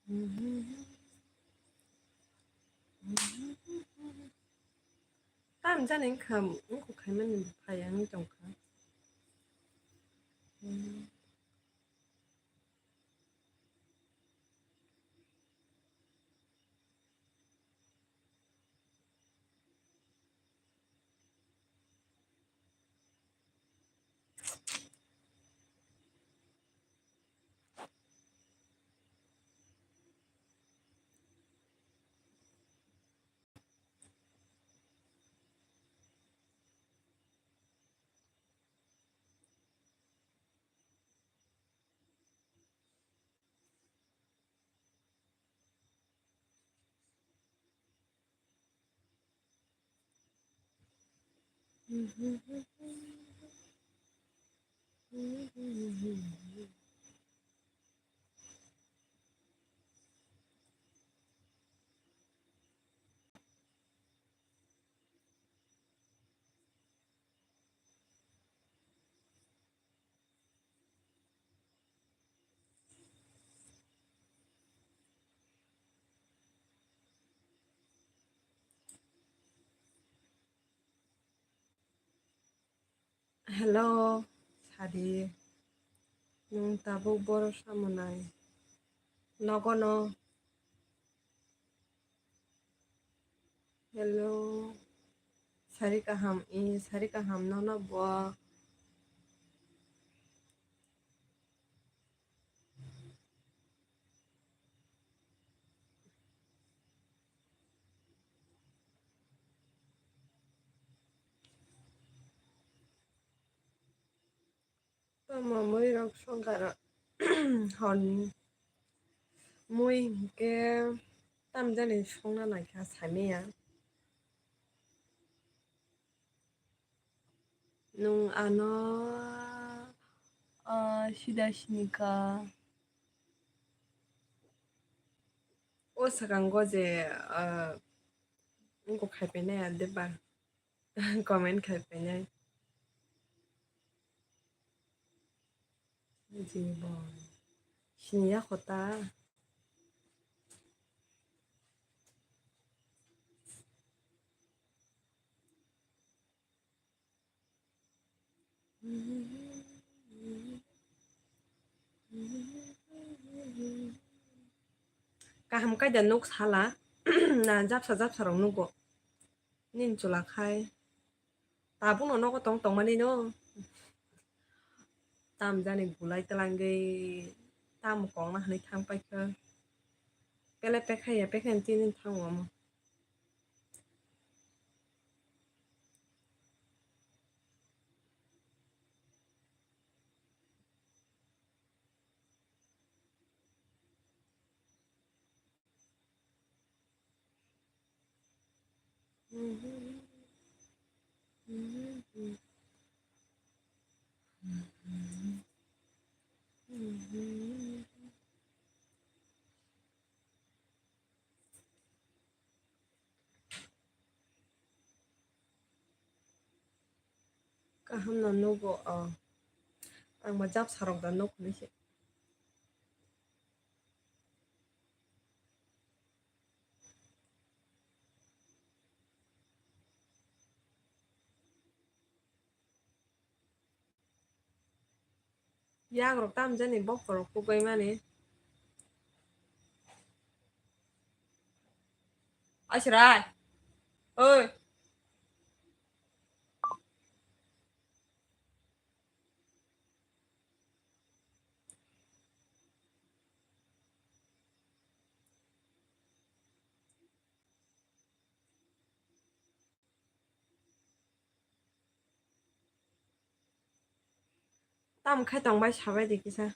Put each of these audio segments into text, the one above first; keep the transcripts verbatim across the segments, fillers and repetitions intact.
Tam jani wngkha, wngkha khaimani phai wngwi tongkha. Hello, sadi. Nwng tabuk boro samunai. Nogono. Hello. Sari kaham, i, sari kaham nono bo. Tamo mui rok songkar hor mui hinkhe tamjani songna naikha samiya. Nwng ano, ah, sida sinika. O swkango je, ah, wngkok khai painai, adeba comment khai painai. Jibon. Siniya kho ta. Kaham kaida nuk sala, na japsa japsa rok nugo. Nini chwla khai. Tabukno nogo tong tongmani no. Tam jani gulai twlangwi tam kongna hwnwi thang paikha. Pele pekha ya, pekha ni tini thango omo. Kaham no nugo, o. Ang bo japsa rok da nuk hinwi se. Yak rok tam jani bokhorok kubai mani. Asrai. Oi. Tam khai tong bai sabai di kisa.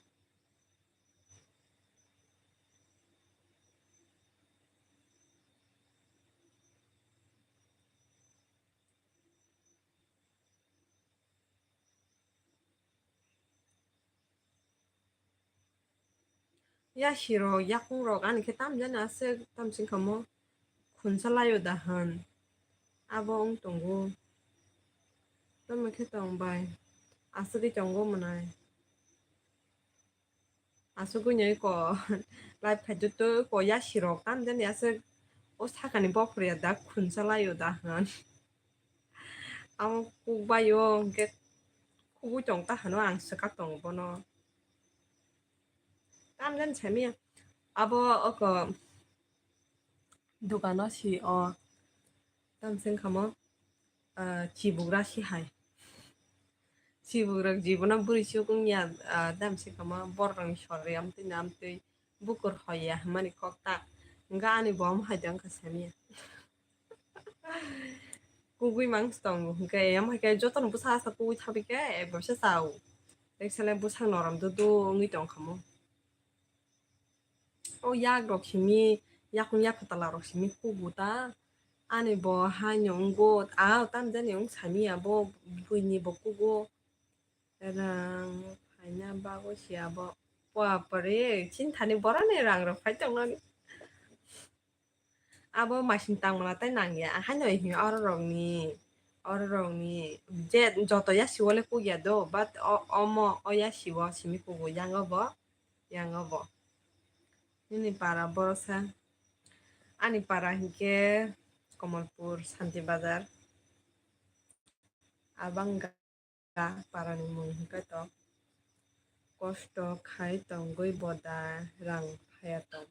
Yasi rok, yakung rok, ani khe tam jani aswk tam sing kha mo khunsa laio da hwn. Abo wng tongo. Tamo khe tong bai. Aswkwi tongo mwnai. Aswk wngya ko live khaitwi twi ko yasi rok tam jani aswk o sakani bokhorya da khunsa laio da hwn. Amo kuk baio hwnkhe khugui tong ta hwno ang swkak tongo bono. Tam jani samiya abo oko dukano si o tam sengkhamo, ah, chibugra si hai. Chibugra jibono bwrwi suk wngya, ah, tam sengkhamo borokni sor ri amtwi na amtwi bukur hoya hwnmani kok ta. Hwnkhe ani bo omo hai da wngkha samiya. Kugui mang tongo hwnkhe, em hai khe jotono bwsa asa kugui thabi khe, ekbar se chao. Teksale bwsa norom dudu wngwi tong khamo. O yak rok simi, yakung yak phatala rok simi kugu ta. Ani bo haino wngbo, a tam jani wng sami abo buini bo kugo. Rang phaina bago si abo. Pua pore, chinthani borani rang rok phai tongnani. Abo masing tangmala tai nangya, haino hino oro rokni, oro rokni je joto yasi wale kugya do, but o-, omo o yasi o simi kugo, yango bo, yango bo. Nini para borosa, ani para hinkhe Kamalpur, Santi Bazar, abang ga parani mung hinkhe to kosto khai tongwi boda rang phaya tong.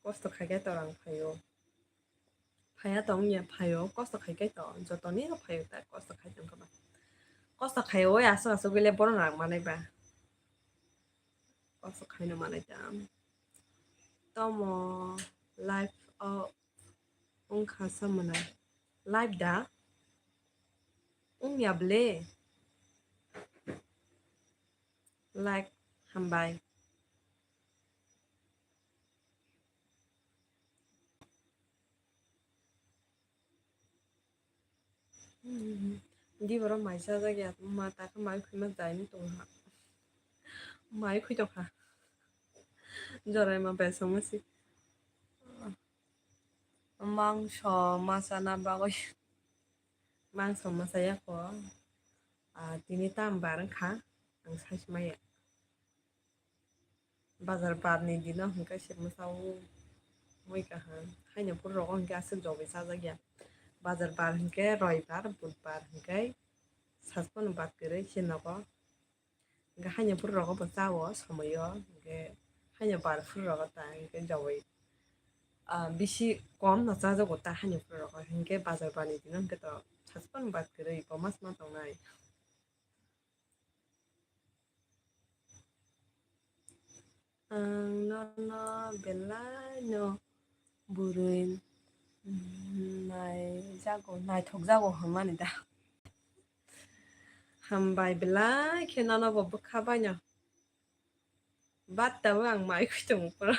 Kosto khai khe to rang phaio. Phaya tong ya phaio, kosto khai khe to jotoni no phaio ta kosto khai tong khe ba. Kosto khai oi aswk aswk bile bono rang manai ba. Kosto khai no manai ta. Tomo life o wngkha samana. Live da? Wngya ble? Like, hambai. Hmm. Di borok mai chajak ya, ma ta khe mai khwi ma jai ni tong ha. Mai khwi tong kha. Jorai ma bai song ma si. Mangso ma chana bagwi. Mangso ma chaya kho. Ah, tini tam bar wngkha. Ang sai maya. Bazar bar ni dino hwnkhe se mwsao mui kaham. Haino phuru rogo hwnkhe aswk jogwi chajak ya. Bazar bar hwnkhe roibar, budbar hwnkhe saspano bad kwrwi se nogo. Hwnkhe haino phuru rogo bo chao somoio, hwnkhe haino bar phuru rogo ta hwnkhe jogwi, ah, bisi kom no chajago ta haino phuru rogo. Hwnkhe bazar bar ni dino hwnkhe to saspano bad kwrwi bo mas ma tongnai. Ang nono belai no bwrwi naijago, naithok jago hwnmani da. Hambai belai khe nono bo bwkha baino. Batta bo ang mai khwi tongo pura.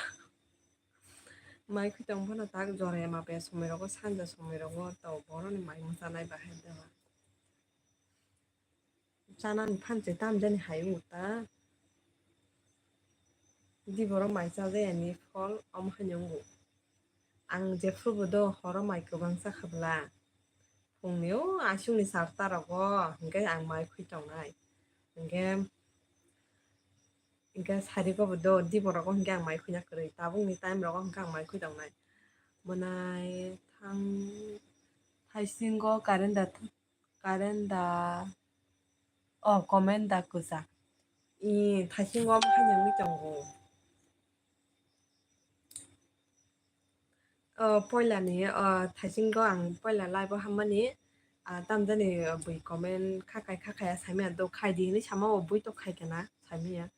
Mai khwi tongo phano tak jora ema pe somoi rogo, sanja somoi rogo to boroni mai mwchanai bahai da. Chanani phan se tam jani hai wng ta. Di borok mai chajayani phol omo haino wngo. Ang jephuru bo do horo mai kwbang chakha bwla. Phungni o aswkni charta rogo hwnkhe ang mai khwi tongnai. Hwnkhe, hwnkhe sari go bo do di borok o hwnkhe ang mai khwina kwrwi. Tabukni time rogo hwnkhe ang mai khwi tongnai. Mwnai thang thaisingo current da. Current da, oh, comment da kwchak. I, thaisingo omo haino wngwi tongo. Oh, poilani, oh, thaisingo ang poila live o hammani, ah, tamjani, oh, bui comment khakai khakai saimaya do khaidi hinwi sama o bui to khaikha na saimaya.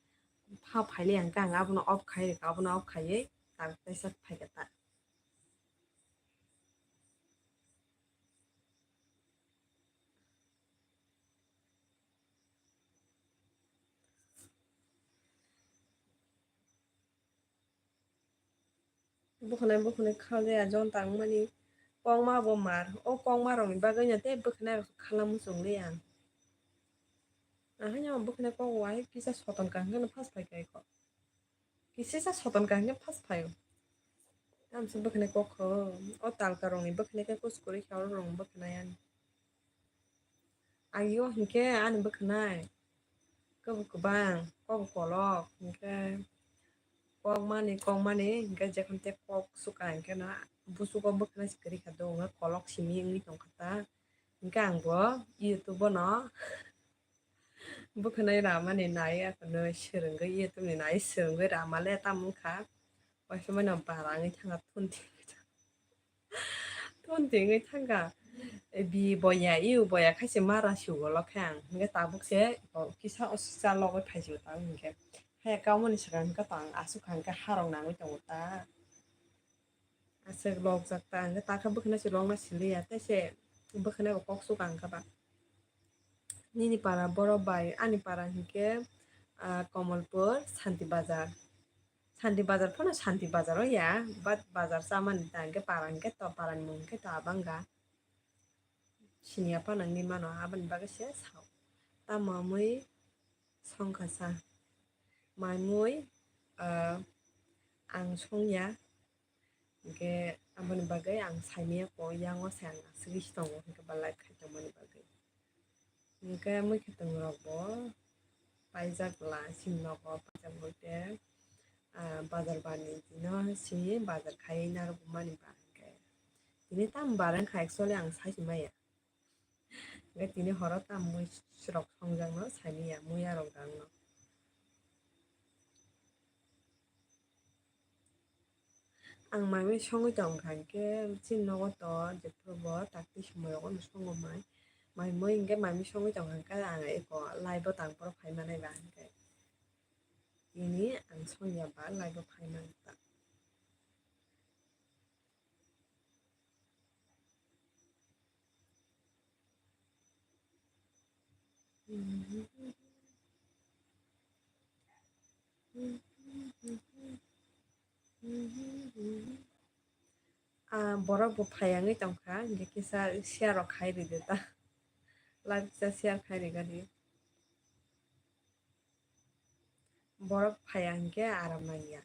Pha phaili ang khe ang abono off khai rwkha, abono off khaiwi tak teisa phaikha ta. Bwkhwnai bwkhwnai kha jaya jonta wngmani kokma bo mar. O kokma rokni bagwino tei bwkhwnai rok khala muchung li ang. Ang haino bwkhwnai kok wahai kisa soton kaham kheno phas phai kha kok. Kisisa soton kaham khe phas phaio. Tamse bwkhwnai kok kho. O talka rokni bwkhwnai khe kuskuri khe oro rokni bwkhwnai ani. Agio hinkhe ani bwkhwnai Kok kwbang, kok kolok, hwnkhe kok mani, kok mani, hwnkhe jekhon tei kok swkang khe no busugo bwkhwnai se kwrwi kha do, hwnkhe kolok simi wngwi tong kha ta. Hwnkhe ang bo YouTube no bwkhwnai ramani nai, akhorno swrwngwi YouTube ni nai swrwngwi ramale tamo wngkha. Waisa mano bara wngwi thangkha thun thingwi thang-, thun thingwi thangkha. Bi boya, iu boya khaise mara sugolo khe ang. Hwnkhe tabuk se kisa o sisa logwi phaisio ta hwnkhe. Haya kamoni swkang hwnkhe tang aswk kha hwnkhe harok nangwi tongo ta. Aswk lokjak ta hwnkhe takha bwkhwna se lokna siliya tei se bwkhwna bo kok swkang kha ba. Nini para borok bai ani para hwnkhe, ah, Komolpur, Santi Bazar. Santi Bazar phano Santi Bazar o ya, but bazar chamani ta hwnkhe para hwnkhe to, parani mung hwnkhe to abang ga. Siniya phano wngwi mano, aboni bagwi se sao. Tamo wngwi songkha sa. Mai mui, ah, ang songya. Hwnkhe aboni bagwi ang saimanya kok yango se ang aswgwi se tongo, hwnkhe ba live khai tongmani bagwi. Hwnkhe mwkhwtwng rok bo paijak bwla, chini nogo paijak bo khe, ah, bazar barni dino si bazar khai narwkmani ba hwnkhe. Tini tamo bar wngkha actually ang sai se maya. Hwnkhe tini horo tamo mui rok songjakno saimanya, muya rok gangno. Ang mai mui songwi tong kha hwnkhe chini nogo to jephuru bo takti somoi rogo no songo mai. Mai mui hwnkhe mai mui songwi tong kha hwnkhe ang eko live o tang phuru phai manai ba hwnkhe. Tini ang songya ba live o phai man ta. Ah, borok bo phai wngwi tongkha, hwnkhe kisa share rok khai ridi ta. Live kisa share khai rigadi. Borok phaiya hwnkhe aram nangya.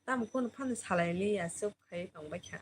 Tamo kunu phano salai liya, chuk khai tongbai kha.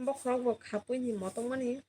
Bokhorok bo khapui ni motongmani.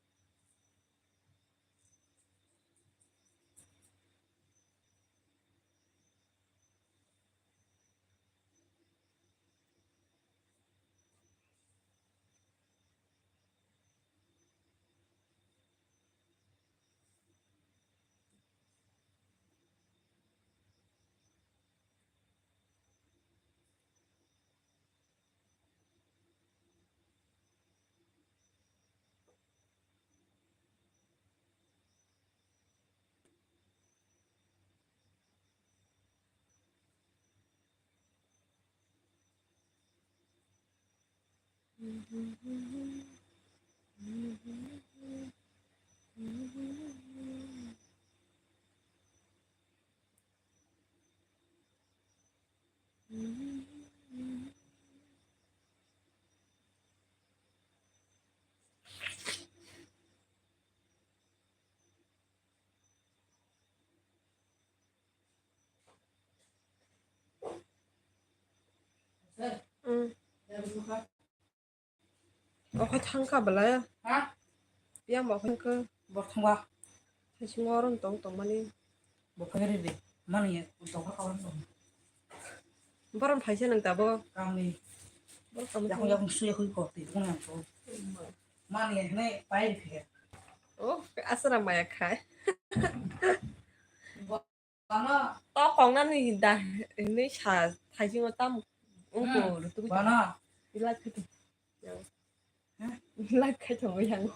Okhai thangkha belai. Ha? Yang bo okhai thangkha. Bor thangba. Thaising oron tong tongmani. Bo phai ri ri. Mani ya, tong kha kawang tong. Borom phaisa nang tabo. Kamni. Bor kam. Yakung yakung suya hui ko ti tong yang ko. Mani ya, ne pai ri phai. Oh, asara maya khai. Bo Bana. To kongnani da, hinwi sa, thaisingo tam, ungko, hmm, rutubi. Bana. Ilai khati. Yang. Hah? Ilai khai tongo yang.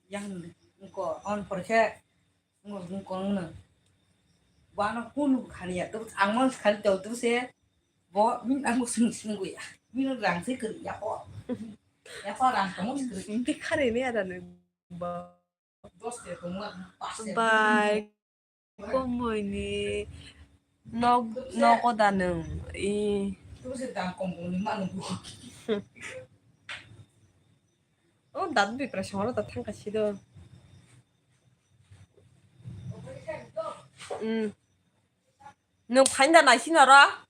Yang, ungko, on porkhe, ungko, ungko, ungno. Bana kunu khani ya, tu, ang man khani tau tu se, bo, min ang sing sing ya. Min rang se kiri ya ko. Ya ko rang kamu kiri. Hindi khare ni ada ni, bo. Bye. Komoi ni nok, nogo da nwng? I. O dat bipra songro da thangka sido. Hmm. Nwng phainda naisina ro?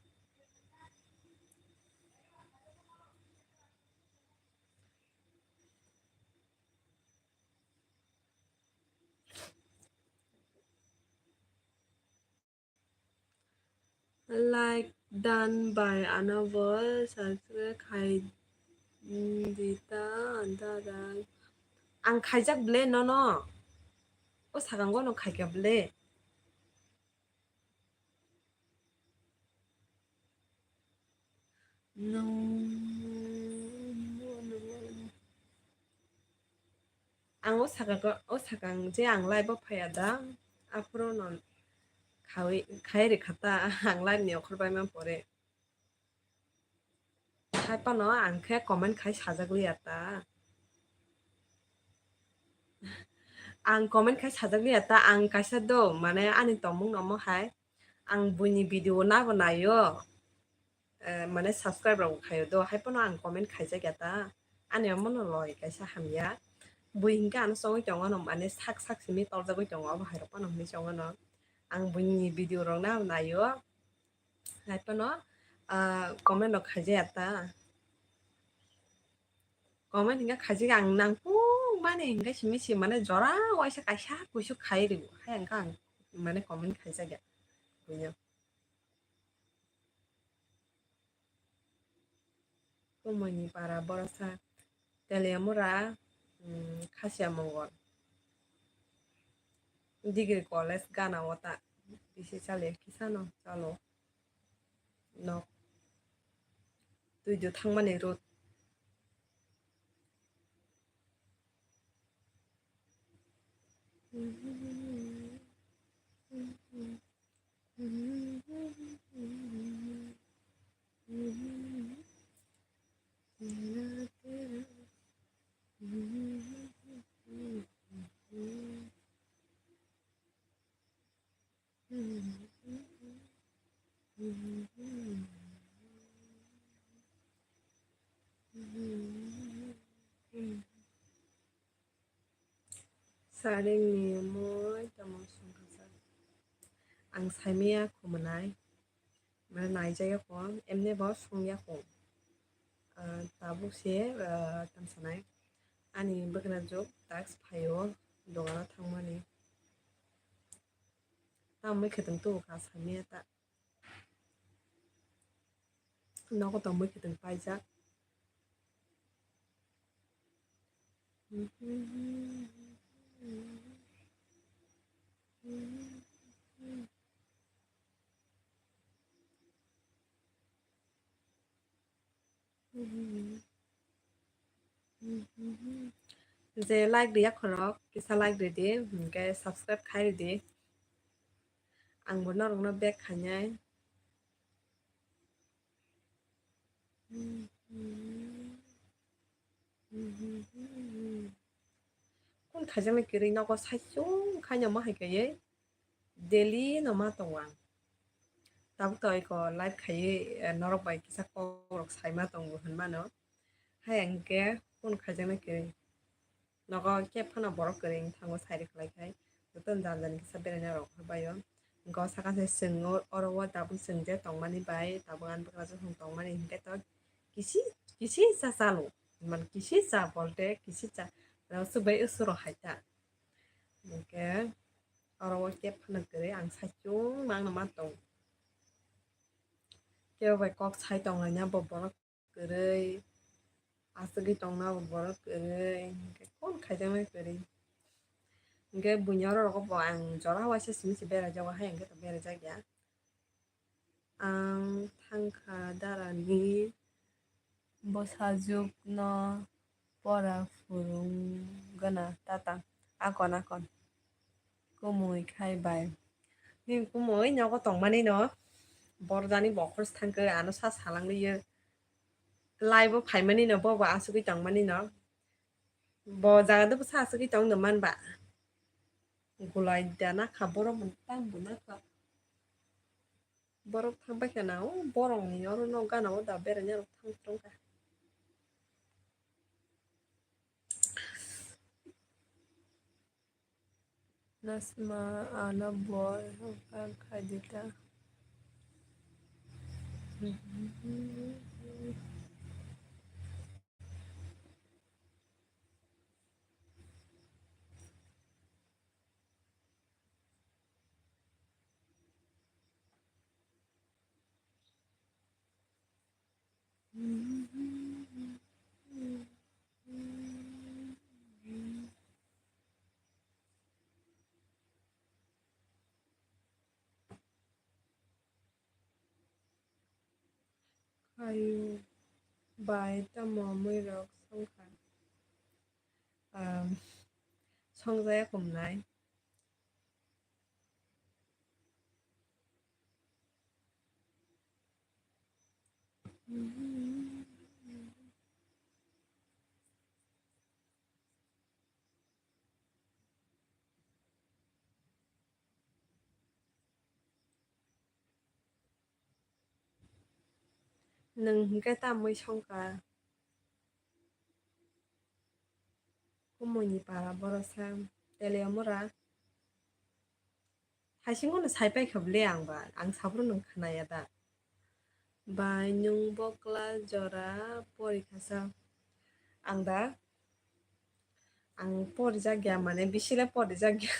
Like done by Anabol, subscribe khai, mm, dita, dada. Ang khaijak ble nono. O sakango no khaika ble. Nwng, nwng, nwng, nwng. Ang o sakang, o sakang je ang live o phaiya da, aphuru no khawi, khai rikha ta, ang live ni okhor bai man pore. Hai phano ang khe comment khai sajak liya ta. Ang comment khai sajak liya ta, ang kaisa do, mane ani tongmung no mo hai, ang buini video nabo naio. Eh, mane subscribe rok khaio do, hai phano ang comment khaijak ya ta, ani omo no loi kaisa hamya, bui hinkhe ano chongwi tongo no, mane sak sak simi torjagwi tongo, abo hai rok phano hinwi chongo no, ang buini video rok na naio, hai phano, ah, comment rok khaijak ya ta, comment hinkhe khaijak ang nangkuk mani hinkhe simi si mane jora waisa kaisa kuisuk khai rw hai hinkhe ang mane comment khaijak ya buino. Kumoini para boroksa Teliamura, mm, Khasia Mongol. Degree college gana o ta bisi chale kisano chalo. Nok. Twi do thangmani road. Saring ni moi tamo songkha sa. Ang saimaya khumunai. Mane naijak ya kho, emne bo song ya kho. Ah, tabuk se, ah, tamo sanai. Ani bwkhwna jok tax phaio dogano thangmani. Tamo khe tong tubu kha saimaya ta. Nogo tongwi khe tong paijak. Je like riya khorok kisa like ridi, hinkhe subscribe khai ridi. Ang bo norokno back khainai. Kun khaijaknai kwrwi nogo saichung khaino ma hai kaiwi daily no ma tongo ang. Tabuk to eko live khaiwi, eh, norok bai kisa kokrok saima tongo hinmano. Hai ang khe kun khaijaknai kwrwi. Nogo khe phano borok kwrwi wng thango, sai rwkhlai khai. Jotono jani jani kisa beraina rok phai bai o. Hwnkhe o saka se chwng o, oro o tabuk chwng je tongmani bai, tabuk ani bwkra jokhon tongmani hinkhe to kisi, kisi cha chalo. man kisi cha bolte kisi cha. Aro swbai usuro hai ta. Hingke oro o kep phano kwrwi ang saichung mangno ma tong. Kebo bai kok sai tong laina bo borok kwrwi. Aswkwi tongna bo borok kwrwi. Hingke kon khaijaknai kwrwi. Hingke buini oro rogo bo ang jora waisa simi se beraijak, o hai hingke to beraijak ya. Ang thangkha darani bwsajwkno pora phwrwngna tata. Akon akon. Kumui khai bai. Nini kumui nogo tongmani no. Borjani bokhorsa thangkhe ano sa salangliyo. Live o phaimani no bobo asugwi tongmani no. Bo jaga do bwsa asugwi tong no manba. Gulai da nakha borok bo tang bo nakha. Borok thang bai kha na o borok ni oro no gana o da beraina rok thang tong kha. Nasma ano bor hokar khaidita. Kayu bai tamo muirok songkha? Um, songjaya kumnai. Nwng hwnkhe tamwi songkha? Kumui ni para borok sa Teliamura. Haisingo no sai paikha bwle ang ba, ang saphuru nwng khnaya da. Bai nwng bo class jora porikha sa? Ang da, ang porijak ya, mane bisi le porijak ya.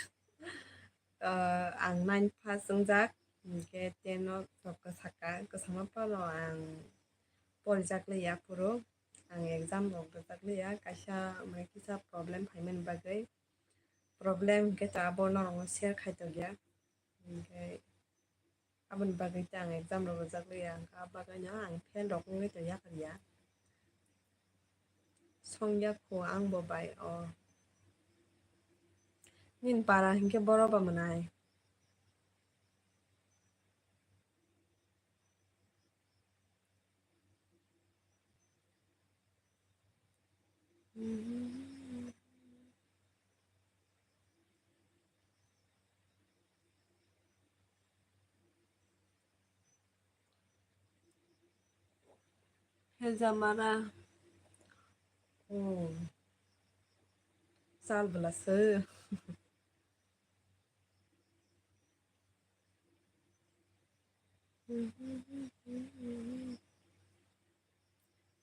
Ah, ang nine pass wngjak, hingke ten o tok kwsaka, kwsama phano ang porijak le ya phuru. Ang exam rok rijak le ya, kaisa mane kisa problem phaimani bagwi. Problem hingke to abo norok no share khai tong ya. Hingke aboni bagwi ta ang exam rok rijak le ya, hingke abo bagwi no ang fail rok wngwi tong ya kar ya. Songya kho ang bo bai o. Nini para hingke boro ba mwnai. Hejamara. Oh. Sal bwla se.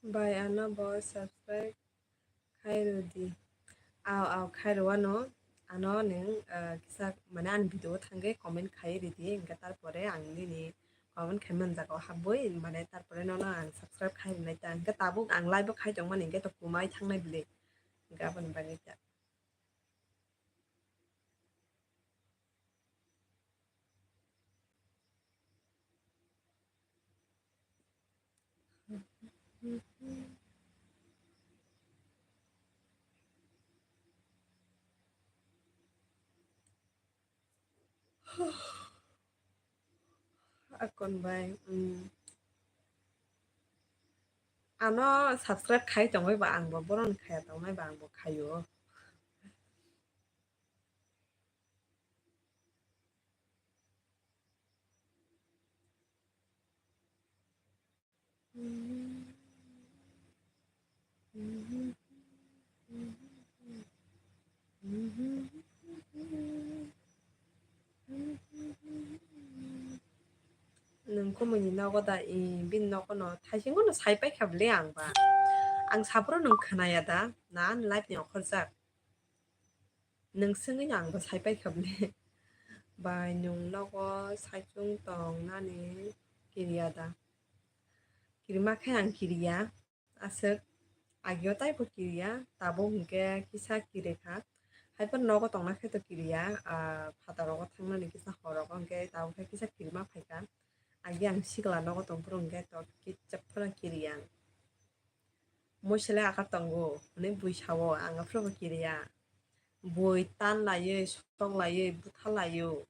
Bai, ano bo subscribe khai rw di. Aw, aw, khai rw ano. Ano nwng, ah, kisa, mane, ani video o thangwi comment khai rw di. Hingke tarpore ang nini comment khai man jaga o habwi, mane, tarpore nono ang subscribe khai rwnai ta. Hingke tabuk ang live o khai tongmani, hingke to kumai thangnai bwle. Hingke aboni bagwi ta. Akon bai, mm. Ano subscribe khai tongwi ba ang bo, boroni khaya tongnai ba ang bo khaio. Nwng kumui ni nogo da? I, bini nogo no thaisingo no sai paikha bwle ang ba. Ang saphuru nwng khwnaya da, na ani live ni okhorjak? Nwng swngwi no ang bo sai paikha bwle. Bai nwng nogo saichung tongnani kiriya da? Kirima khe ang kiriya, aswk agio taibo kiriya, tabuk hinkhe kisa kirikha. Haiphano nogo tongna khe to kiriya, ah, phataro rogo thangnani kisa hor rogo hinkhe tabuk khe kisa kirima phaikha. Agi ang sikla nogo tongphuru hinkhe to kisa phano kiriya ang. Mui seleng aka tongo, hwnwi bui sao, ang aphuru bo kiriya. Bui tan laiwi, sok laiwi, butha laiwi,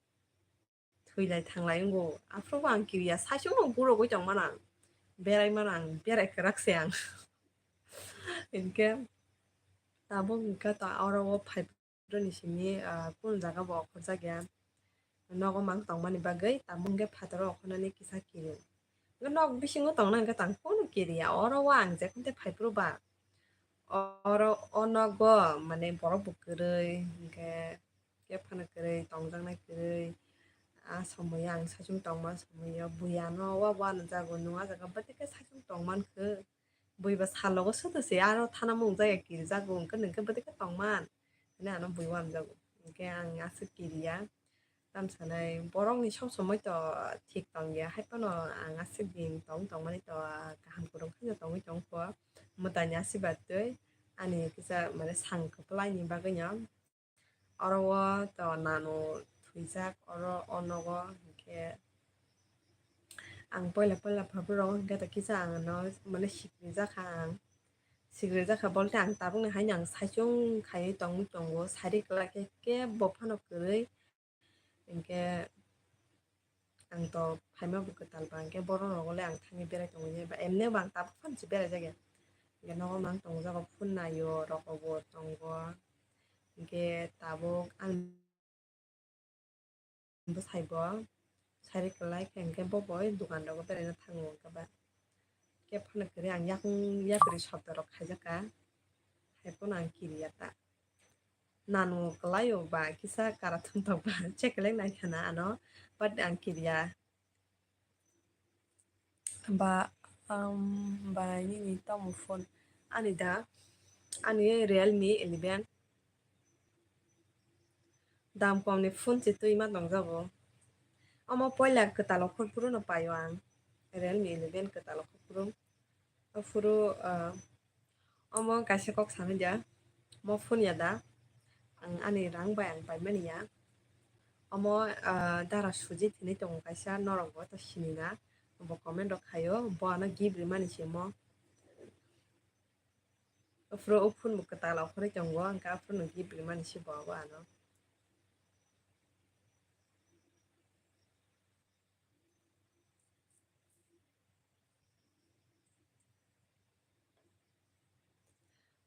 thwi lai thang lai wngo. Aphuru bo ang kiriya, saichung no gurogwi tong mano ang. Berai mano ang, berai kwrak se ang. Hinkhe tabuk hinkhe to oro o phai Boroni simi, ah, kunu jaga bo okhorjak ya. Nogo mang tongmani bagwi, tabuk hwnkhe phataro okhornani kisa kiri. Hwnkhe nok bisingo tongna hwnkhe tang kunu kiriya. Oro o ang je khe phaiphuru ba. Oro o nogo mane borok bo kwrwi, hwnkhe khe phano kwrwi, tongjaknai kwrwi. A somoyo ang saichung tongma somoyo buiano wa wa nw jago, nung a jaga bwtwi khe saichung tongmankhe. Bui ba salogo soto se aro thana mung jaya kirijago, hwnkhe nwng khe bwtwi khe tongman? Hwnwi ano bui uanjago. Hwnkhe ang aswk kiriya. Tamo sanai borokni sob somoi to thik tongya, haiphano ang aswk din tong tongmani to kaham kwrwng kheno tongwi tongkho. Mwtaini asirbaad twi ani kisa mane sang kwplaini bagwino. Oro o to nanu thwijak, oro o nogo hinkhe ang poila poila phaprwk rogo hinkhe to kisa ang no mane sikrijakha ang. Sikrijakha bolte ang tabukni haino ang saichung khaiwi tongwi tongo, sari kwlai khe kebo phano kwrwi. Hinkhe ang to phaima bo kwtal ba, hinkhe borok rogo le ang thangwi berai tongwi ba, emne bo ang tabuk phano se berai jagya. Hinkhe nogo mang tongjago, phone naio, roko bo tongo. Hinkhe tabuk ang bwsai bo sari kwlai khe, hinkhe bo bo dukan rogo beraina thango hinkhe ba. Khe phano kwrwi ang yakung yapri sobdo rok khaijakha, hai phano ang kiriya ta. Nanu kwlaio ba kisa kara thum tok ba chekeleng nai khana ano, but ang kiriya. Ba, um, ba nini tamo phone? Ani da, ani Realme eleven. Dam komni phone se twi ma tongjago. Omo poila kwtal okhor phuru no paio ang. Realme eleven kwtal okhor phuru. Aphuru, ah, omo kaisa kok sanai dia, mo phone ya da, ang ani rang bai ang paimani ya. Omo, ah, dara Sujit hinwi tongo kaisa, norok bo to sini na, bo comment rok khaio, bo ano gift rimani se mo. Aphuru o phone bo kwtal okhorwi tongo, hwnkhe aphuru no gift rimani se bo abo ano.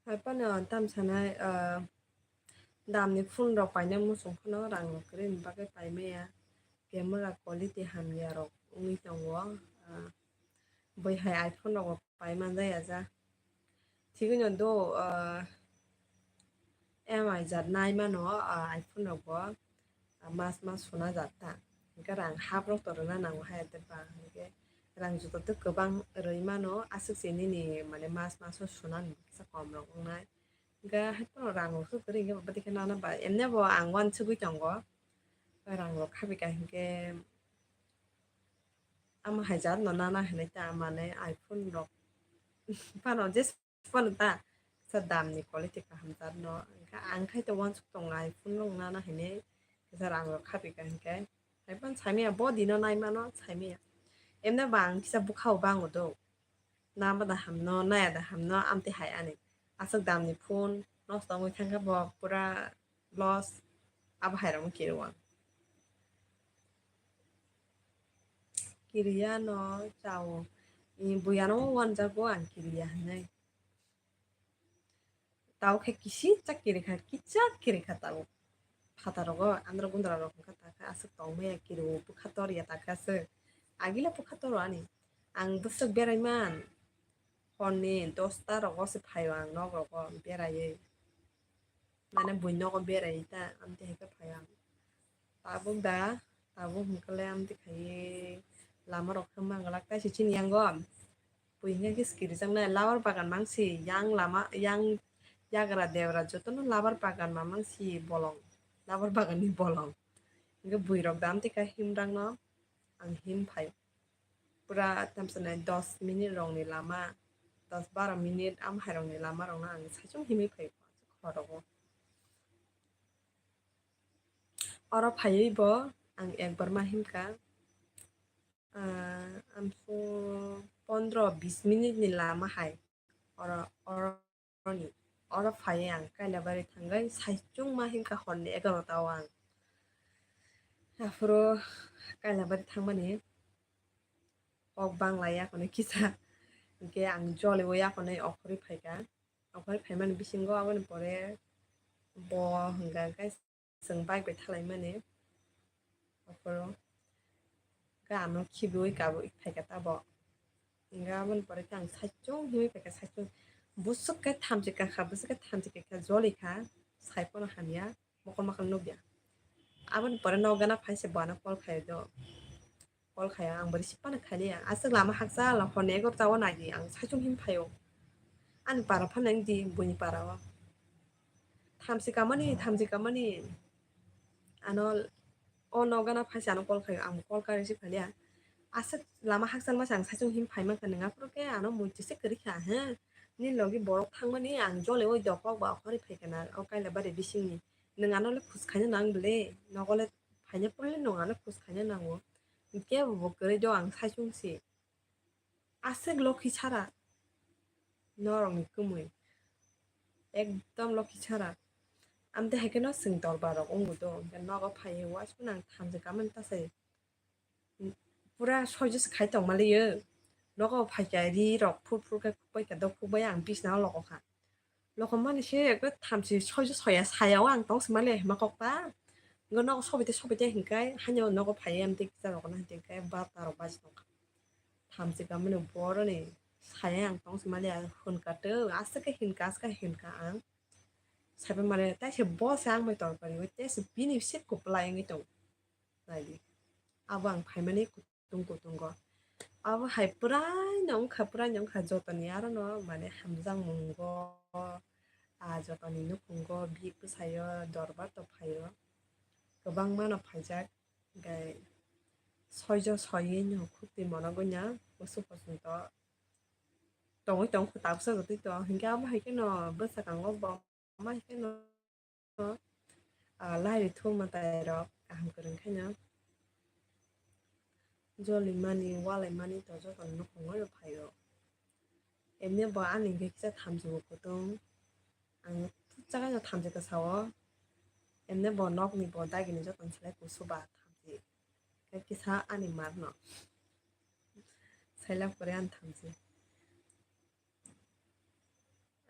Hai phano tam sanai, ah, damni phone rok paina muchung phano rang rok kwrwini bagwi paimaya. Camera quality hamya rok wngwi tongo. Ah, bwihai iPhone rok bo pai manjaya ja. Thigwino do, ah, M I jat nai mano, ah, iPhone rok bo, ah, mas mas suna jat ta. Hwnkhe rang half rok to rwna nango hai tei ba. Hwnkhe rang joto tei kwbang rwi mano, aswk se nini mane mas mas o suna ni kisa kom rok wngnai. Hwnkhe hai phano rang rok se kwrwi hwnkhe bo bwtwi khe nana ba, emne bo ang uansugwi tongo. Rang rok khabi ka hwnkhe ama hai jat no nana hinwi ta mane iPhone rok phano je phano ta kisa damni quality kaham jat no, hwnkhe ang khai to uansuk tongo iPhone rok nana hinwi, kisa rang rok khabi ka hwnkhe hai phano saimaya, bo dino nai mano saimaya. Emne ba ang kisa bwkha o bango do, na ba da hamno, naya da hamno, amtwi hai ani aswk damni phone nosto wngwi thangkhe bo pura loss, abo hai rokno kiriwo ang. Kiriya no chao. I buya no uanjago ang kiriya hinwi. Tao khe kisi chak kiri kha, kichak kiri kha tao. Phata rogo andro gundra rok wngkha ta khe aswk tong maya kiriwo bwkha tor ya ta khe aswk. Agila bwkha toro ani. Ang bwswk berai man. Horni dosta rogo se phaio ang nok rogo beraiwi. Mane bui nogo berai ta, amtwi hai khe phai ang. Tabuk da, tabuk hwnkhe le amtwi khaiwi lama rok khe manglak, taisi chini yango Bui hingke khe skirijaknai labar bagan mangsi yang lama, yang yagra debra jotono labar bagan mamang si bolong, labar bagan ni bolong. Hingke bui rok dam tika himrang no ang him phai. Pura tamsa nai dos minute rok ni lama, dos baro minute am hai rok ni lama rok no ang saichung himwi phai khorogo. Oro phaiwi bo ang ekbar ma himkha, ah, amsung pondro bis minute ni lama hai oro, oro ni, oro phaiwi ang Kailabari thangwi saichung ma himkha horni egarota o ang. Aphuru Kailabari thangmani kok bangla yakhonwi kisa, hingke ang joliwi yakhonwi okhorwi phaikha. Okhorwi phaimani bisingo aboni pore bo hwnka khe chwng bike bai thalaimani. Okhoro khe ano khibiwi kabwi phaikha tabo. Hwnka aboni pore khe ang saichung himwi phaikha, saichung. Bwswk khe thamchi kakha, bwswk khe thamchi kakha jolikha, sai phano hamya. Mokol mokol nukya. Aboni pore nogo gana phai se bo ano call khaio do. Call khaio, ang bo receive phano khailiya. Aswk lama hakcha la hone egarota o nai di, ang saichung him phaio. Ani para phano wng di, buini para o. Thamchi kamani, thamchi kamani. Ano o nogo gana phai se ano call khaio, ang call kha receive khailiya. Aswk lama hakcha ma se ang saichung him phai mankha, nwng aphuru khe ano muitu se kwrwi kha, he. Ni logi borok thangmani ang jole oi dokok ba okhorwi phaikha na, o Kailabari bisingni. Nwng ano le khus khaina nang bwle, nogo le phaina porle nwng ano khus khaina nango. Kebo bo kwrwi do ang saichung si. Aswk lokhi chara. Norokni kwmwi. Ekdom lokhi chara. Amte hai kheno chwng dorbar rok wngo do. Hwnkhe nogo phaiwi uansukhe nang thamchi kamani tasai. Pura soijo se khai tongma liyo. Nogo phaikha ri rok phur phur khe khukbai kha do khukbai ang bisna o logo kha. Logo mani se ekdom thamchi soijo soya saya o ang tong se mali hima kok ta. Ngo nogo sobai te sobai te hinkai hanya nogo phaiya amte kisa rok na hinkai barta rok baji tong kha. Thamchi kamani boroni saya ang tong se mali hwn ka to aswk khe hinka aswk khe hinka ang. Saiba mali tai se bo se ang bai tor pari wi te se bini se kuplai wngwi tong. Naidi. Abo ang phaimani kutung kutungo. Abo hai puraino wngkha, puraino wngkha jotoni arono mane hamjakmungo, ah, jotoni nukhungo bihik bwsayo dorbar to phaio. Kwbangmano phaijak, hwnkhe soijo soyino khukti monogwino bwswk bwswk to tongwi tongkha tabuksa jotoi to. Hwnkhe abo hai kheno bwswkango bo. Ama hai kheno, ah, lairi thum mwtai rok kaham kwrwng khaino jolimani, walaimani to jotono nukhungo phaio. Emne bo ani hwnkhe kisa thamchi bo kutung. Ang thukchak no thamchi kwsa o. Emne bo nokni bo dagini jotono selai kusu ba thamchi. Khe kisa ani mar no. Sailak pore ani thamchi.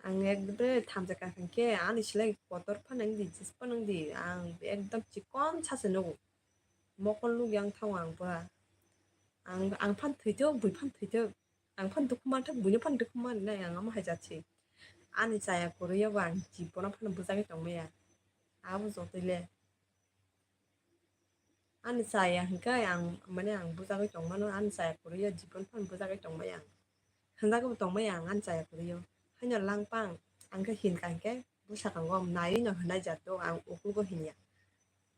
Ang ekdom thamchi kaham khe ani selai kotor phano wngdi, jis phano wngdi, ang ekdom chikon sa se nugo. Mokol nukya wng thango ang pura. Ang, ang phan thwithok, bui phan thwithok. Ang phan dukhu manthok, buino phan dukhu mannai, ang omo hai jat se. Ani chaya kwrwi o bo ang jibono phano bwjagwi tongmaya. Abo jotoi le. Ani chaya hwnkhe ang, mane ang bwjagwi tongmano, ani chaya kwrwi o jibon phano bwjagwi tongmaya ang. Hwnjagwi bo tongmaya ang ani chaya kwrwi o. Haino langpang, ang khe hinkha hinkhe bwsakang o naiwi no hwnai jat o ang uklogo hinya.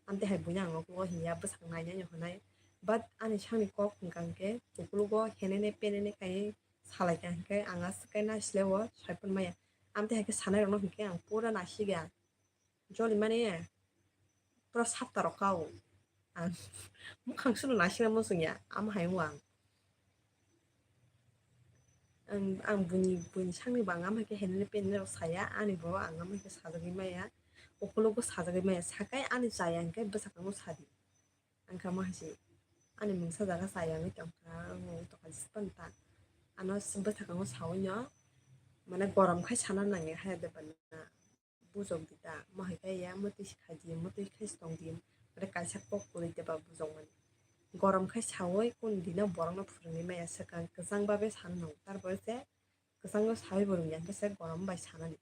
Amtwi hai buino ang uklogo hinya, bwsakang nainai no hwnai. But ani sakni kok hwnkha hinkhe uklogo henene penene khai salaikha hinkhe ang aswk khe naisle o sai phunmaya. Amtwi hai khe sanai rokno hinkhe ang pura naisiga. Joli mani pura sapta rok kao. Ang mukhang sulo naisingna muchungya, amo hai wng ang. Ang, ang buini, buini sakni bo ang amo hai khe henene penene rok saya, ani bo ang amo hai khe sajagwi maya, ukologo sajagwi maya, sakai ani chaya hwnkhe bwsakangno sadi. Ang kha ma hai se ani mungsa jaga chaya wngwi tongkha, ang wngwi tongkha jispan ta. Ano bwsakangno sawi no, mane gorom khai sana nangya haya de bana. Bujok di ta, mo hai khe ya, mo twi se khai di, mo twi khai se tong di, mane kaisa kok kwrwi de ba bujok mani. Gorom khai sawi kun dino borokno phwrwngwi maya swkang kwchang babe sanno, tarpore se kwchango sawi bo rwngya, hwnkhe se gorom bai sanani.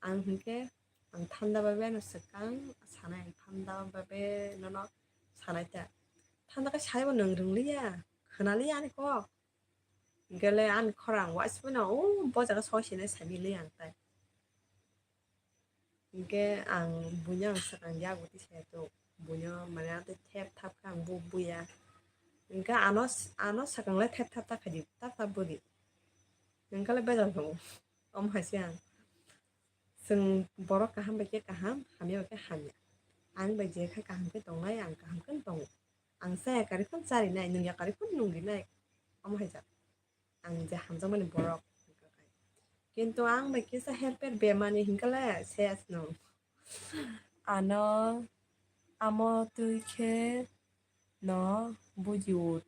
Ang hwnkhe ang thanda babe no swkang sanai, ang thanda babe nono sanai ta. Thanda khe saibo nwng rwngliya, khwnaliya ani kok. Hinkhe le ani khorang waisa phano o bo jaga soi sinai saimili ang tai. Hinkhe ang buino ang swkang yago tisa to, buino mane ante thep thap kha ang bu buya. Hinkhe ano, ano swkang le thep thap ta khaidi, ta ta budi. Hinkhe le bejal tongo. Omo hai se ang. Chwng borok kaham bai khe kaham, hamya bai khe hamya. Ang bai je kha kaham khe tongnai, ang kaham khe tongo. Ang chaya karwi phano charinai, nungya karwi phano nungrinai. Omo hai jak. Ang je hamjakmani borok. Kintu ang bai kisa helper bemani hinkhe le ses no. Ano amo twi khe no buji o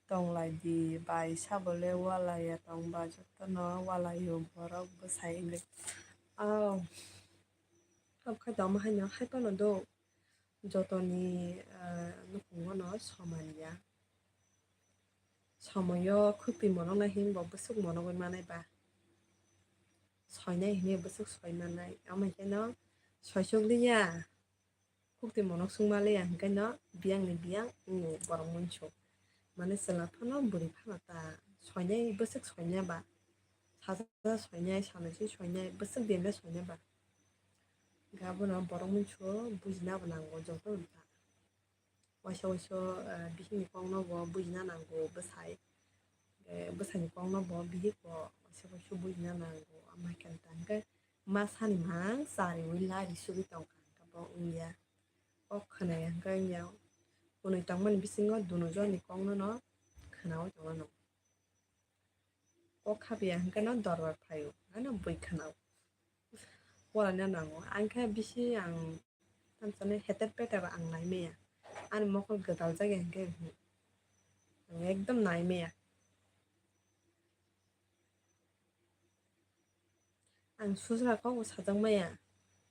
tonglai di bai sabo le walai ya tong ba joto no walai o borok bwsai hinwi. Oh. Tok khai tongma hai no hai phano do. Jotoni, ah, nukhungo no soman ya. Somoyo khukti monok nai hinwi bo bwswk monogwi manai ba. Soinai hinwi bwswk soi manai. Omo hai kheno soisok liya. Khukti monok sung ma liya hinkhe no biyang ni biyang wngo borok munsuk. Mane chwla phano bwrwi phano ta soinai bwswk soinai ba. Saja soinai, sanai se soinai, bwswk din le soinai ba. Hinkhe abono borok munsuk bujina bo nango joto wngkha. Waisa waisa, ah, bihikni kokno bo bujina nango bwsai. Eh, bwsaini kokno bo bihik bo waisa waisa bujina nango. Ama khe tangkhe ma sani mang chariwi lari sugwi tongkha, hwnkhe bo wngya. Kok khwnaya hwnkhe wngya. Kunui tongmani bisingo dunujoni kokno no khwnaui tongmano. Kok khabiya hwnkhe no dorbar phaio, ano bui khwnao. Porana nango. Ang khe bisi ang tamsani heter peter ang nai maya. Ani mokol gwdal jagya hwnkhe ang ekdom nai maya. Ang sujra kok bo sajak maya,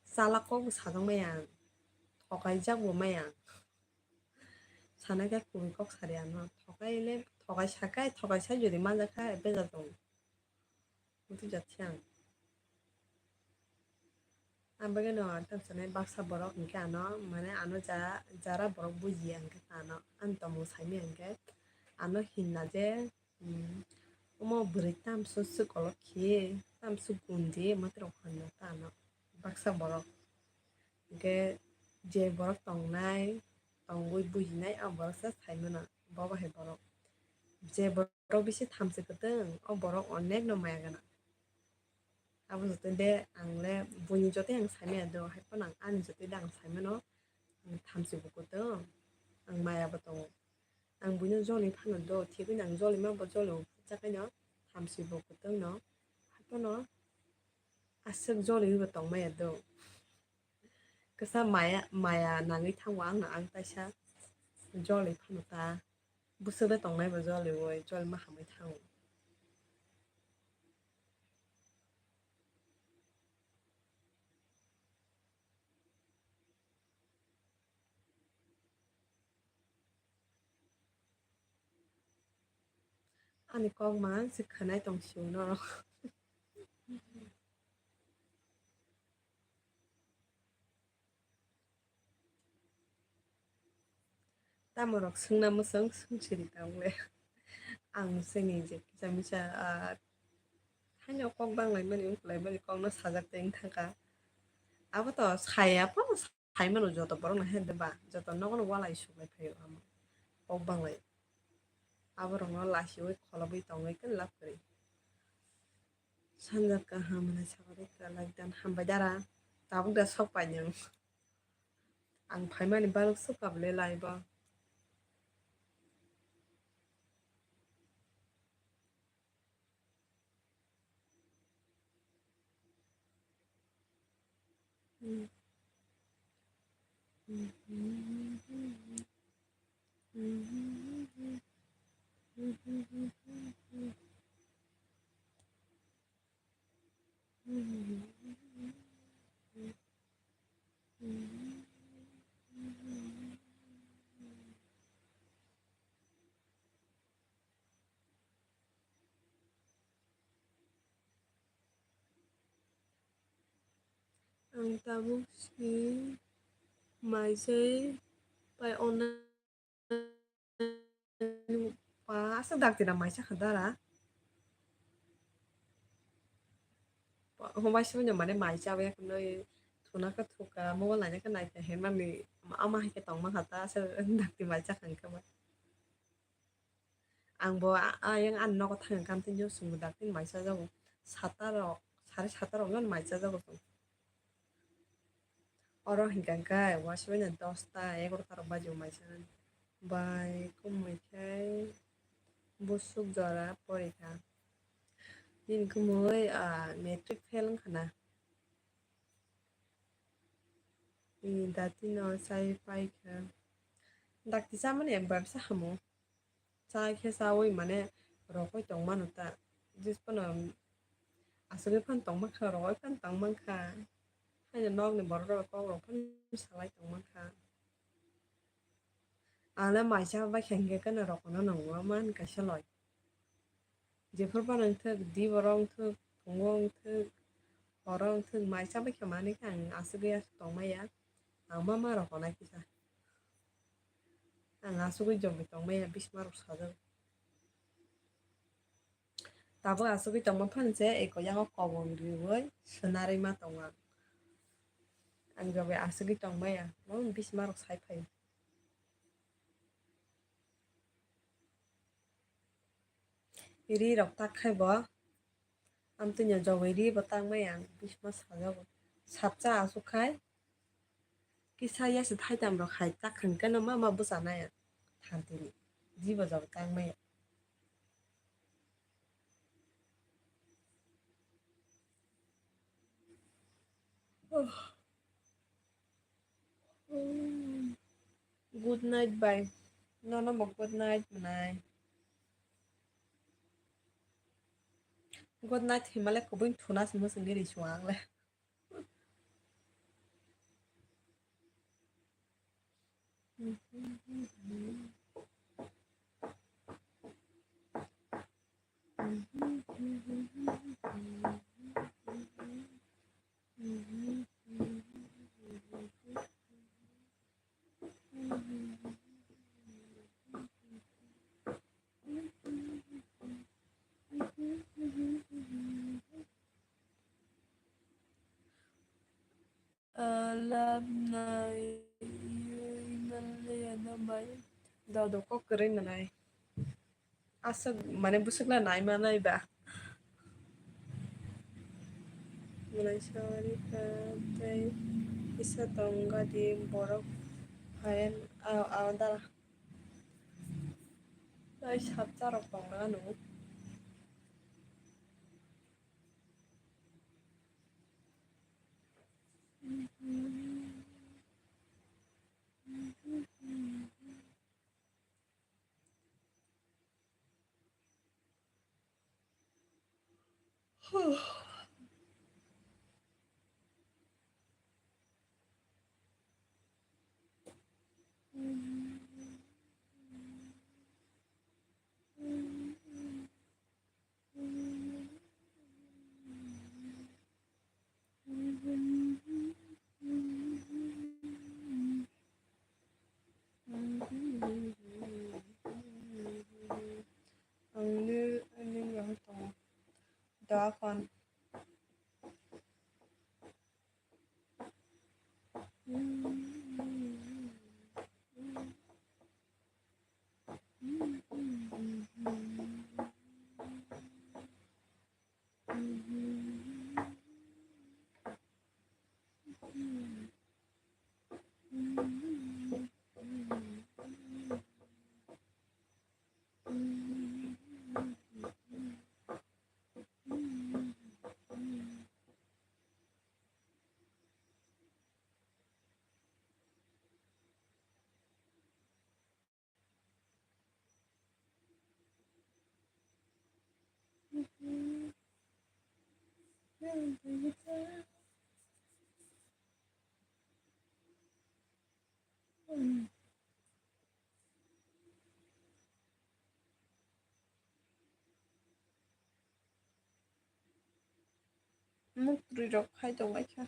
chalak kok bo sajak maya ang, thokaijak bo maya ang. Sana khe kubui kok sari ano, thokai le, thokai sakai, thokai sai jodi manjak kha, bejak tongo. Mutu jat se ang. Ang bagwi no tamsani baksa borok hinkhe ano, mane ano ja-, jara borok bujiya hinkhe ano, ani tongmung saimaya hinkhe ano hinna je, Hmm. Omo bwrwi tamsuk swk kolok khe, tamsuk gundi, mwtai rok phan no ta ano baksa borok. Hinkhe je borok tongnai, tongwi bujinai, a borok se sai mano, bo bahai borok. Je borok bisi thamchi kwtwng, o borok onek no maya gwnang. Abo joto de ang le buini joto ang sai maya do, hai phano ang ani joto de ang sai mano, ang thamchi bo kwtwng, ang maya bo tongo. Ang buino joli phano do, thigwi nang joli ma bo joli o, phutsa khe no thamchi bo kwtwng no, hai phano aswk joli bo tong maya do. Kwsa maya, maya nangwi thango ang no, ang taisa joli phano ta. Bwswk le tongnai bo joliui, jolima hamwi thango. Ani kok mang se khwnai tong sio norok. Tamo rok swngna mwswng swng siri tamo le. Ang swngwi je kisa misa, ah, haino kok bang lai mani wng lai mani kok no sajak tei wng thangkha. Abo to saya phano sai mano joto borok no he de ba, joto nogo no walai suklai phaio amo. Kok bang lai. Abo rok no lasiui kholobwi tongwi khe lab kwrwi. Sanja kaham hwnwi sabai kha, like dan hambai dara. Tabuk da sok pai nang. Ang phaimani balok sok kabule live o. Ang tabuk si maisai pai online pa aswk dakti na maisa kha dara. Omo bai simi no mane mai chawi ya khwnwi thuna khe thuka, mobile naina khe naikha hinmani ama hai khe tongma kha ta, aswk dakti mai chakha hinkhe ba. Ang bo a-, ayang ani nogo thang hinkhe amtwi no chwngbo dakti mai chajago. Sata rok, sare sata rok no mai chajago chwng. Oro hinkha khe waisa bai no dosta egarota rok baji o mai chajago. Bai kumui khe busuk jora porikha. Nini kumui, ah, matric fail wngkha na. Ni dati no chai pai kha. Dakti chamani ekbar sa hamo. Chai khe chawi mane rokoi tongmano ta. Jis phano aswkwi phano tongma kha, rokoi phano tongma kha. Haino nokni borok rok kok rok phano salai tongma kha. Ang le mai cha bai kha hinkhe gana rok no nangma man kaisa loi. Jephru phano wngthok, di borok wngthok, phungo wngthok, horo wngthok, mai cha bai kha manwi khe ang aswkwi aswk tongmaya. Ang ma ma rok honai kisa. Ang aswkwi jomai tongmaya, bisma rok sajak. Tabuk aswkwi tongma phano se eko yango kobong riwi swnarwi ma tongo ang. Ang jogwi aswkwi tongmaya, mo bisma rok sai phai. Ri rok tak khai bo. Amtwino jogwi ri bo tangmaya ang bisma sajago. Sapcha aswk khai kisa yasi thaitam rok hai tak hinkhe no ma ma bwchanai ang. Thantini ri bo jogwi tangmaya. Good night bai. Nono bo good night mwnai. Good night himale kubui thuna se mwswngwi ri sua ang le. Ah, love nai, nai, nai, nai, nai. Do, do, kok kwrwi mwnai. Aswk, mane, bwswkla nai manai ba. Mwnai sorry kha, tei kisa tong gadi borok phayan, a, a, da. Tei sapta rok tong nang ano. Ang ni, ang ni bahai tongo. Da khan. Muk twi rok khai tong lai kha.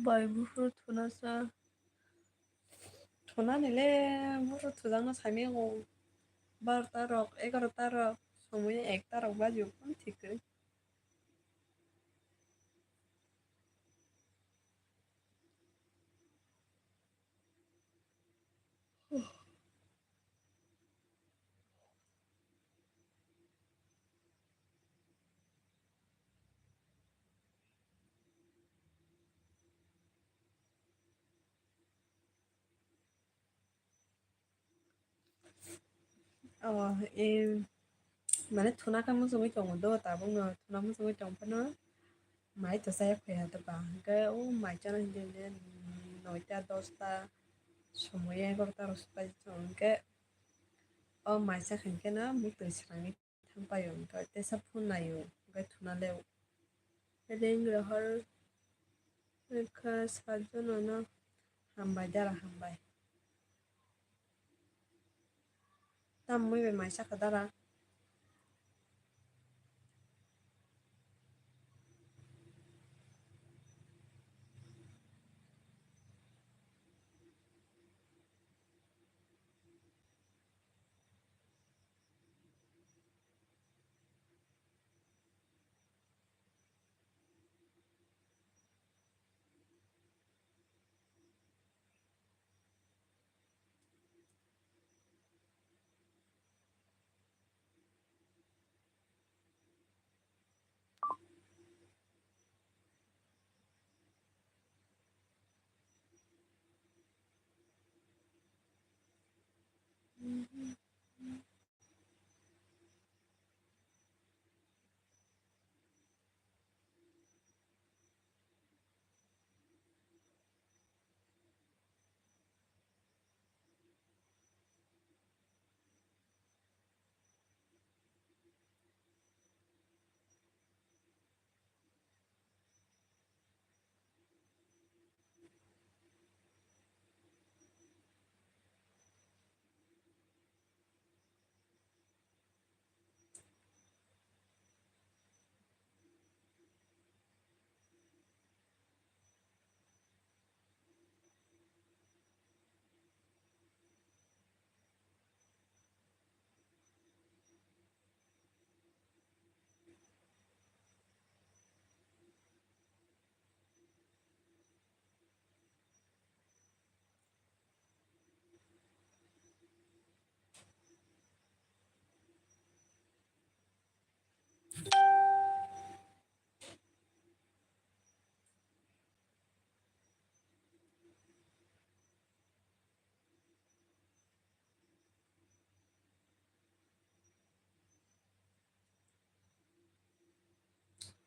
Bai buphuru thunasa, thunani le buphuru thujakno saimaya kho. Barota rok, egarota rok, somoya ekta rok baji o, phano thik kwrwi. Oh, e, mane thuna khe muchungwi tongo do, tabukno thuna muchungwi tong phano mai to chaya phaiya doba, hwnkhe o mai chana hinwi hinwi noita dosta somoi egarota rok swpaijakha, hwnkhe o mai chakha hinkhe no muktwi swrangwi thangpaio, hwnkhe teisa phone naio, hwnkhe thuna le ring rohor kha sajano no hambai dara hambai. Tamoni bai mai chakha dara.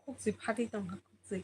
Khukchwi phatwi tongkha, khukchwi.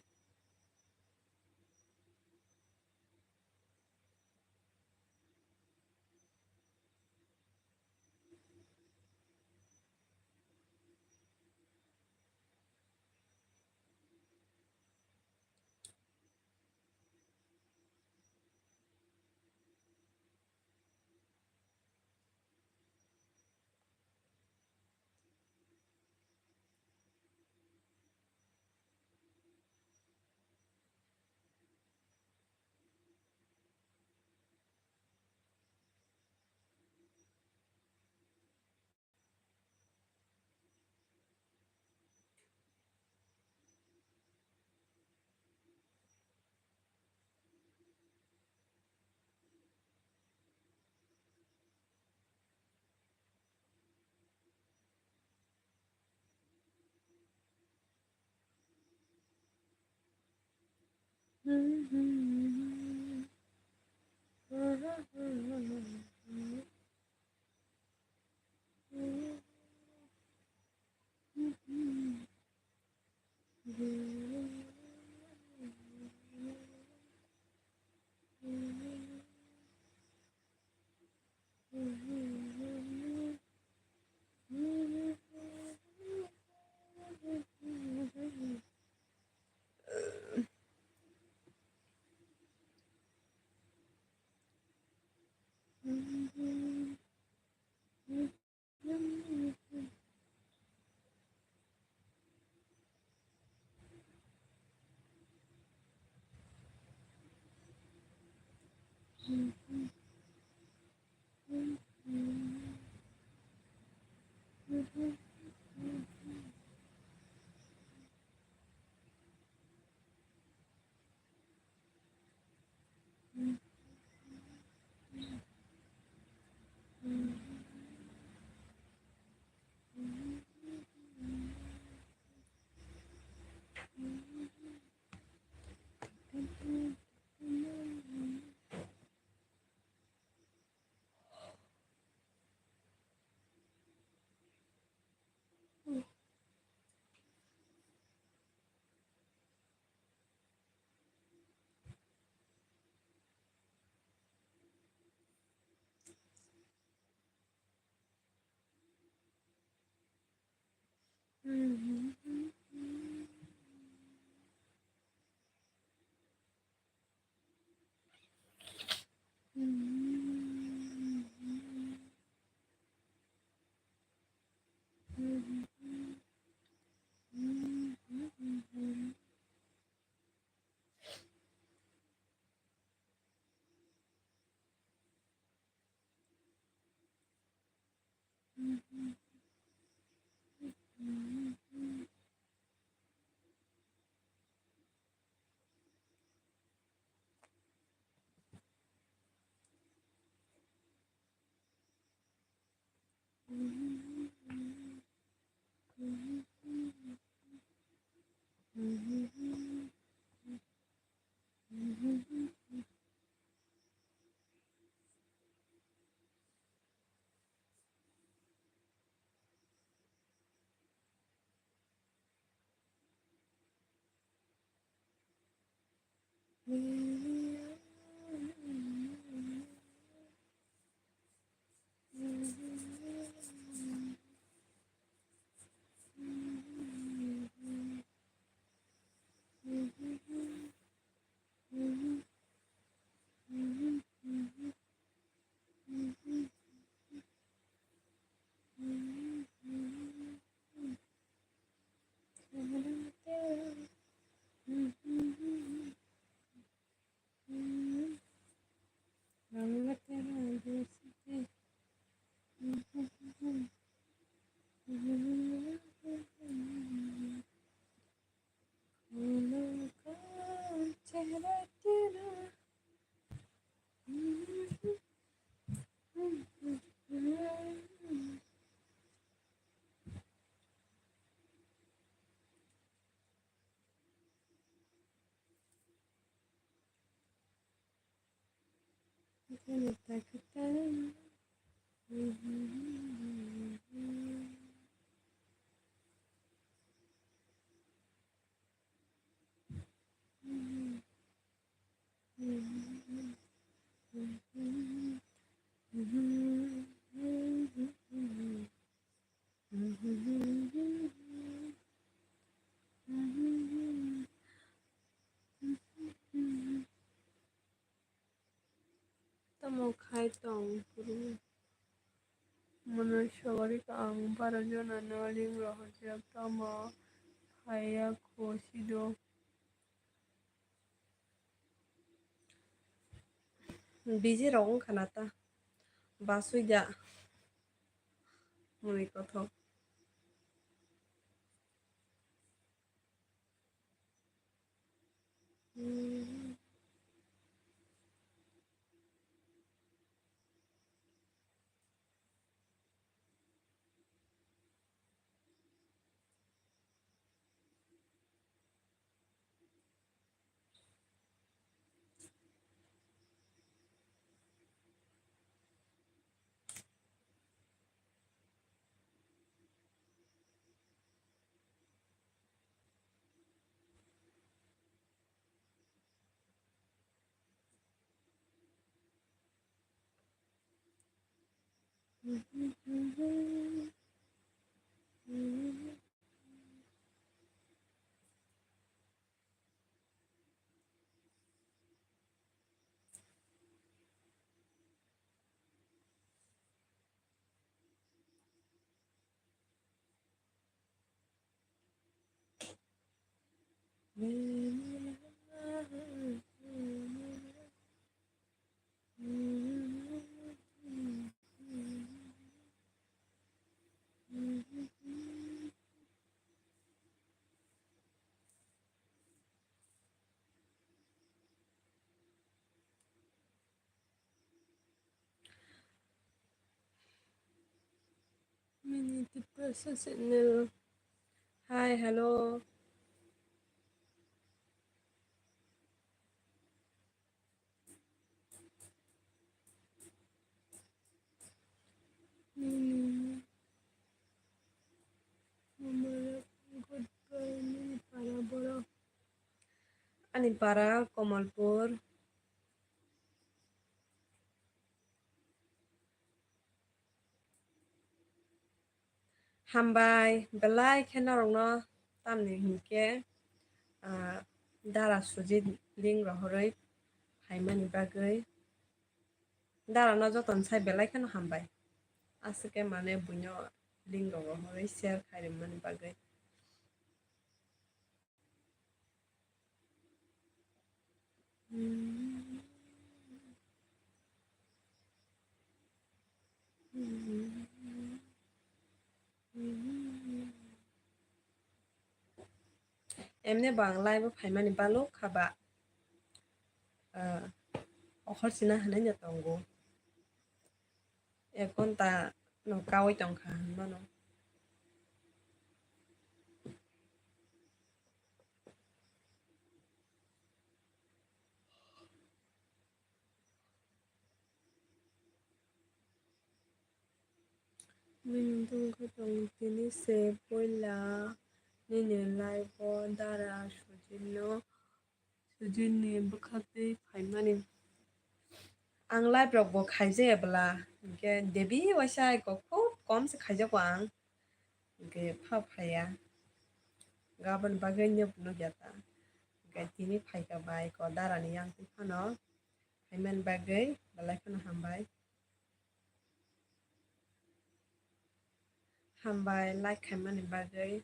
Tamo khai tong phuru. Mono sogori ka ang baro jona no ring rohorjak, tamo haiya kho sido. Busy rok wngkha na ta, basui da mwnwi kothok. Mini Tiprasa channel. Hi, hello. Nini para borok. Ani para Kamalpur. Hambai belai khe norokno, tamni hinkhe, ah, dara Sujit link rohorwi phaimani bagwi. Dara no jotono sai belai kheno hambai. Aswk khe mane buino link rok rohorwi share khai rwmani bagwi. Emne bo ang live o phaimani balok kha ba, ah, okhor sina hinui no tongo. Ek ghonta no kaui tongkha hinmano. Nini tongkha tong tini se puila nini live o dara Sujit no, Sujit ni bwkhaktwi phaimani. Ang live rok bo khaijaya bwla, hinkhe daily waisa eko khub kom se khaijago ang, hinkhe pha phaiya. Gabon bagwi nw nukya ta, hinkhe tini phaikha bai ko dara ni yang twi phano phaimani bagwi belai kheno hambai. Hambai like khaimani bagwi.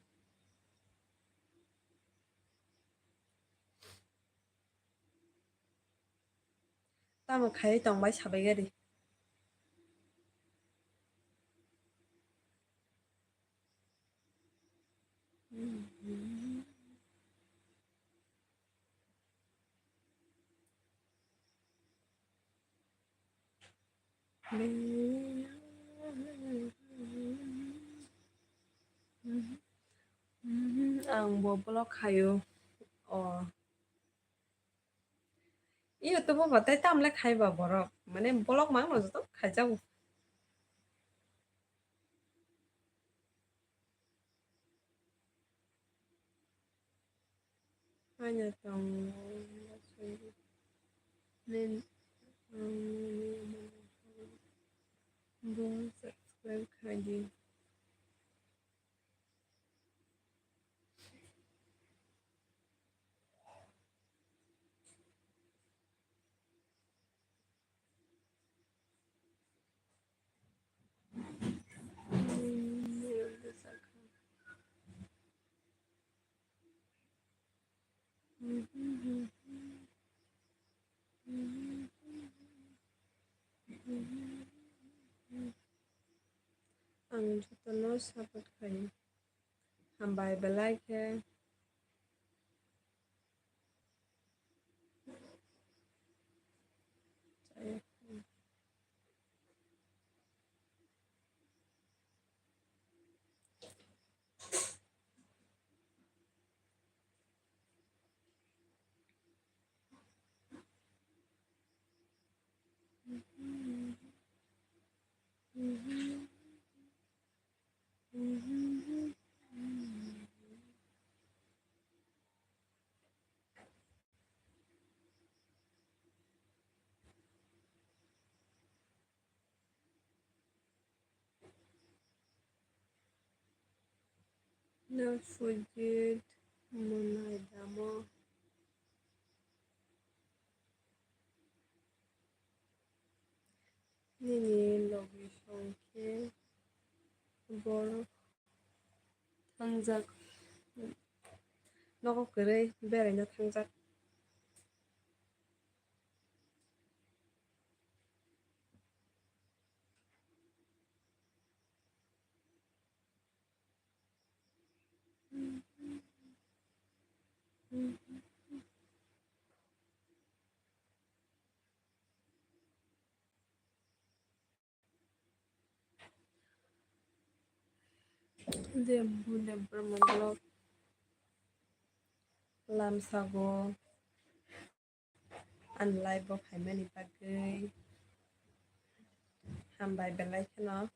Tamo khaiwi tongbai sabai gari. Ang bo vlog khaio. O. YouTube o batai tamle khaiba borok. Mane vlog mangno joto khaijago. Haino tongo, nini, bo subscribe khaidi. Ang jotono support khaio. Hambai belai khe. No Sujit, Munai Damo. Nini logi song khe borok thangjak. Nogo kwrwi beraina thangjak. Debbu Debbarma vlog lamsago. Ani live o phaimani bagwi hambai belai kheno.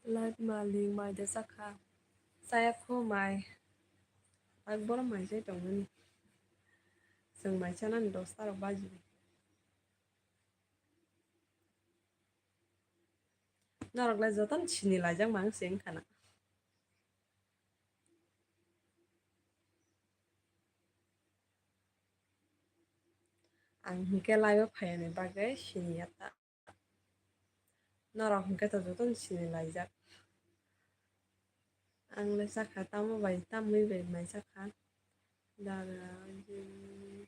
Live malik mai de chakha. Chaya kho mai. Ak borom mai chai tongmani. Chwng mai chanani dosta rok baji. Norok lai jotono sini laijak mang se wngkha na. Ang hinkhe live o phaiyani bagwi siniya ta. Norok hinkhe to jotono sini laijak. Ang le chakha tamo bai tamwi bai mai chakha. Dara, jin,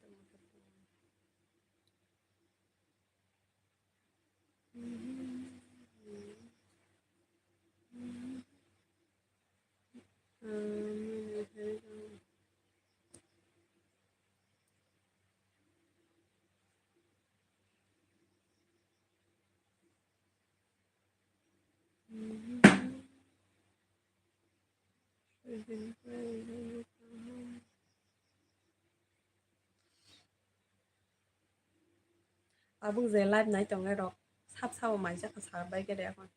Abuk je live nai tongnai rok sab sabo mai chakha sa bai khe de akhon.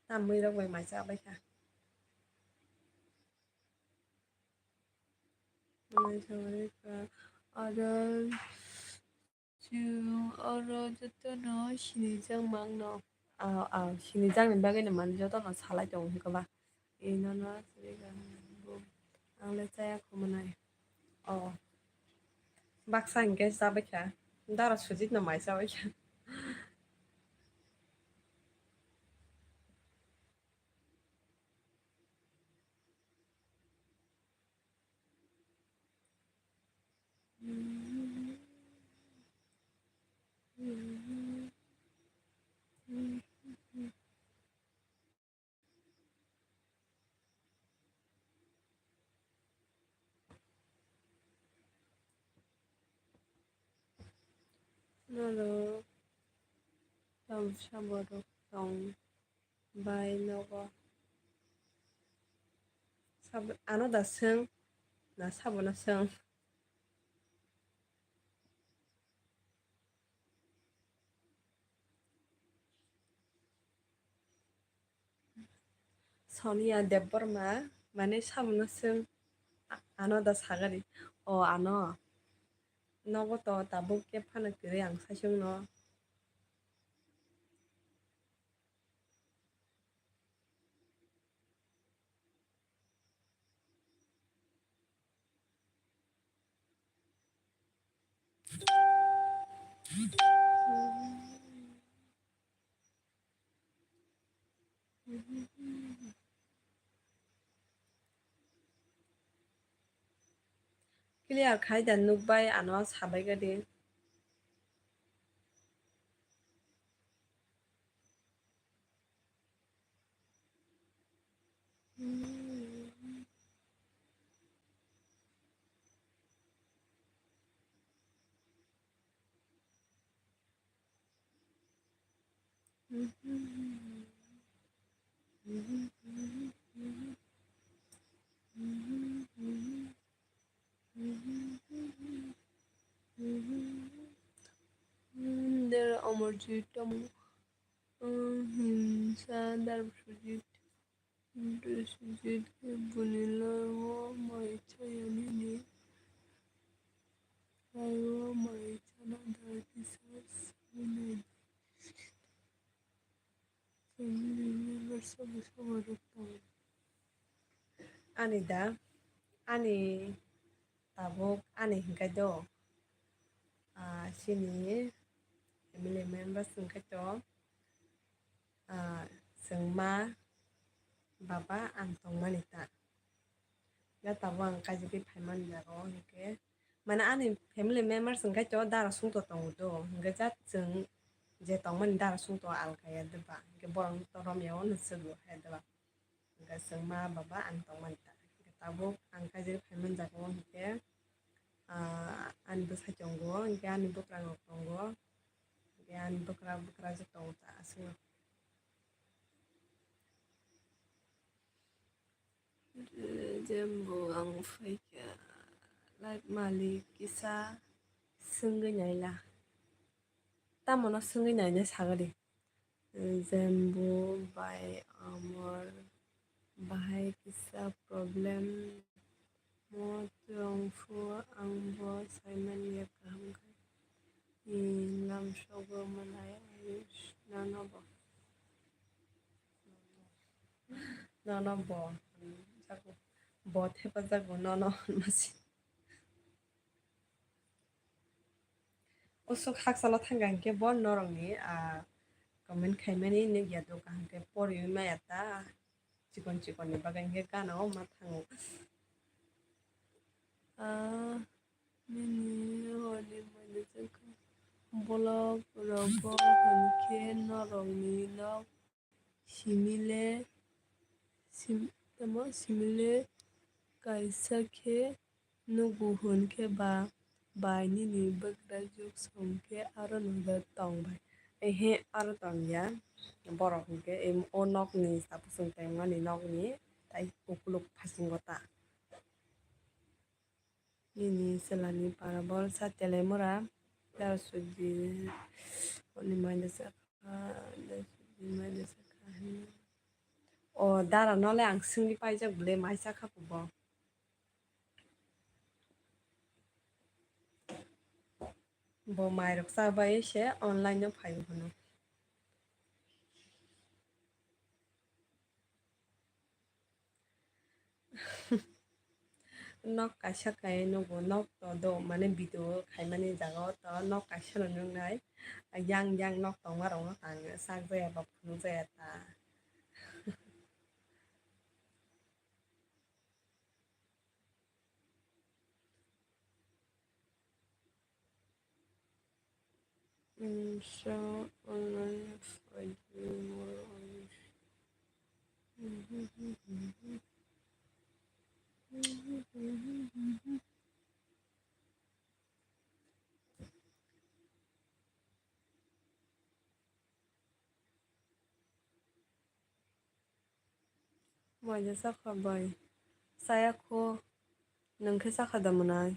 Tamwi rok bai mai cha bai kha. Mai cha bai kha. Aro chwng oro jotono sinijak mangno. Ah, ah, sinijakni bagwino mani jotono salai tongo hwnkhe ba. Inono siriga bo. Ang le chaya khumunai. Oh. Baksa hinkhe chabaikha. Dara Sujitno mai chabaikha. Norok tamsa borok tong bai nogo. Sab-, ano da swng, na sabono swng. Sonia Debbarma, mane sabono swng, a-, ano da sagari. O ano, nogo to tabuk khe phano kwrwi ang saichung no. Clear khai da nukbai ano sabai gadi. Sujit tamo, um, himsa dar Sujit. Sujit ke buni logo mai chaya nini. Ayo mai chana dar kisa sini. Family member sobo sobo rok tongo. Ani da, ani tabuk ani hinkai do, ah, chini family members hinkai to, ah, chwng ma, baba, ang tongmani ta. Da tabuk ang kaijagwi phaimani jaga o hinkhe, mane ani family members hinkhe to dara sungto tongo do, hinkhe jat chwng je tongmani dara sungto alka ya diba, hinkhe borok to romya o no swgo hai diba, hinkhe chwng ma baba ang tongmani ta, hinkhe tabuk ang kaijagwi phaimani jaga o hinkhe, ah, ani bwsai tongo, hinkhe ani bwkrang rok tongo, hinkhe ani bwkra bwkrajwk tongo ta aswk. Jembo ang phaikha, light malik kisa swngwi naila. Tamono swngwi naina sagadi. Jembo bai amor bahai kisa problem mo tongphu ang bo saimanya kaham khe. Lamsok bo manai ayush nono bo. Nono bo, jago. Bo thepa jago, nono masi. Usuk haksalo thangkha hinkhe bo norokni, ah, comment khaimani nukya do kaham khe poriwi maya ta, chikon chikonni bagwi hinkhe gana o ma thango. Ah, nini hwnwi manya jakha. Bolok rogo hwnkhe norokni nok simile, sim-, tamo simile kaisa khe nugo hwnkhe ba bai nini bwkrajwk songkhe aro noda tong bai. Ehe, aro tongya borok hwnkhe em, o nokni tabuk chwng tongmani nokni tai ukuluk phasingo ta. Nini chwlani parabol sa Teliamura, Darasudi, oni maina sakha, Darasudi maina sakha hwnwi. O, dara nole ang swngwi paijak bwle, mai sakha bo. Bo mairok chabai se online no phaio hwno. Nok kaisa kai nugo, nok to do, mane video khaimani jaga o to nok kaisa no nuknai. Yang yang nok tongma rok no tang sak jaya ba phunuk jaya ta. Mm, so online fight more on. Maina sakha bai. Chaya kho, nwng khe sakha da mwnai?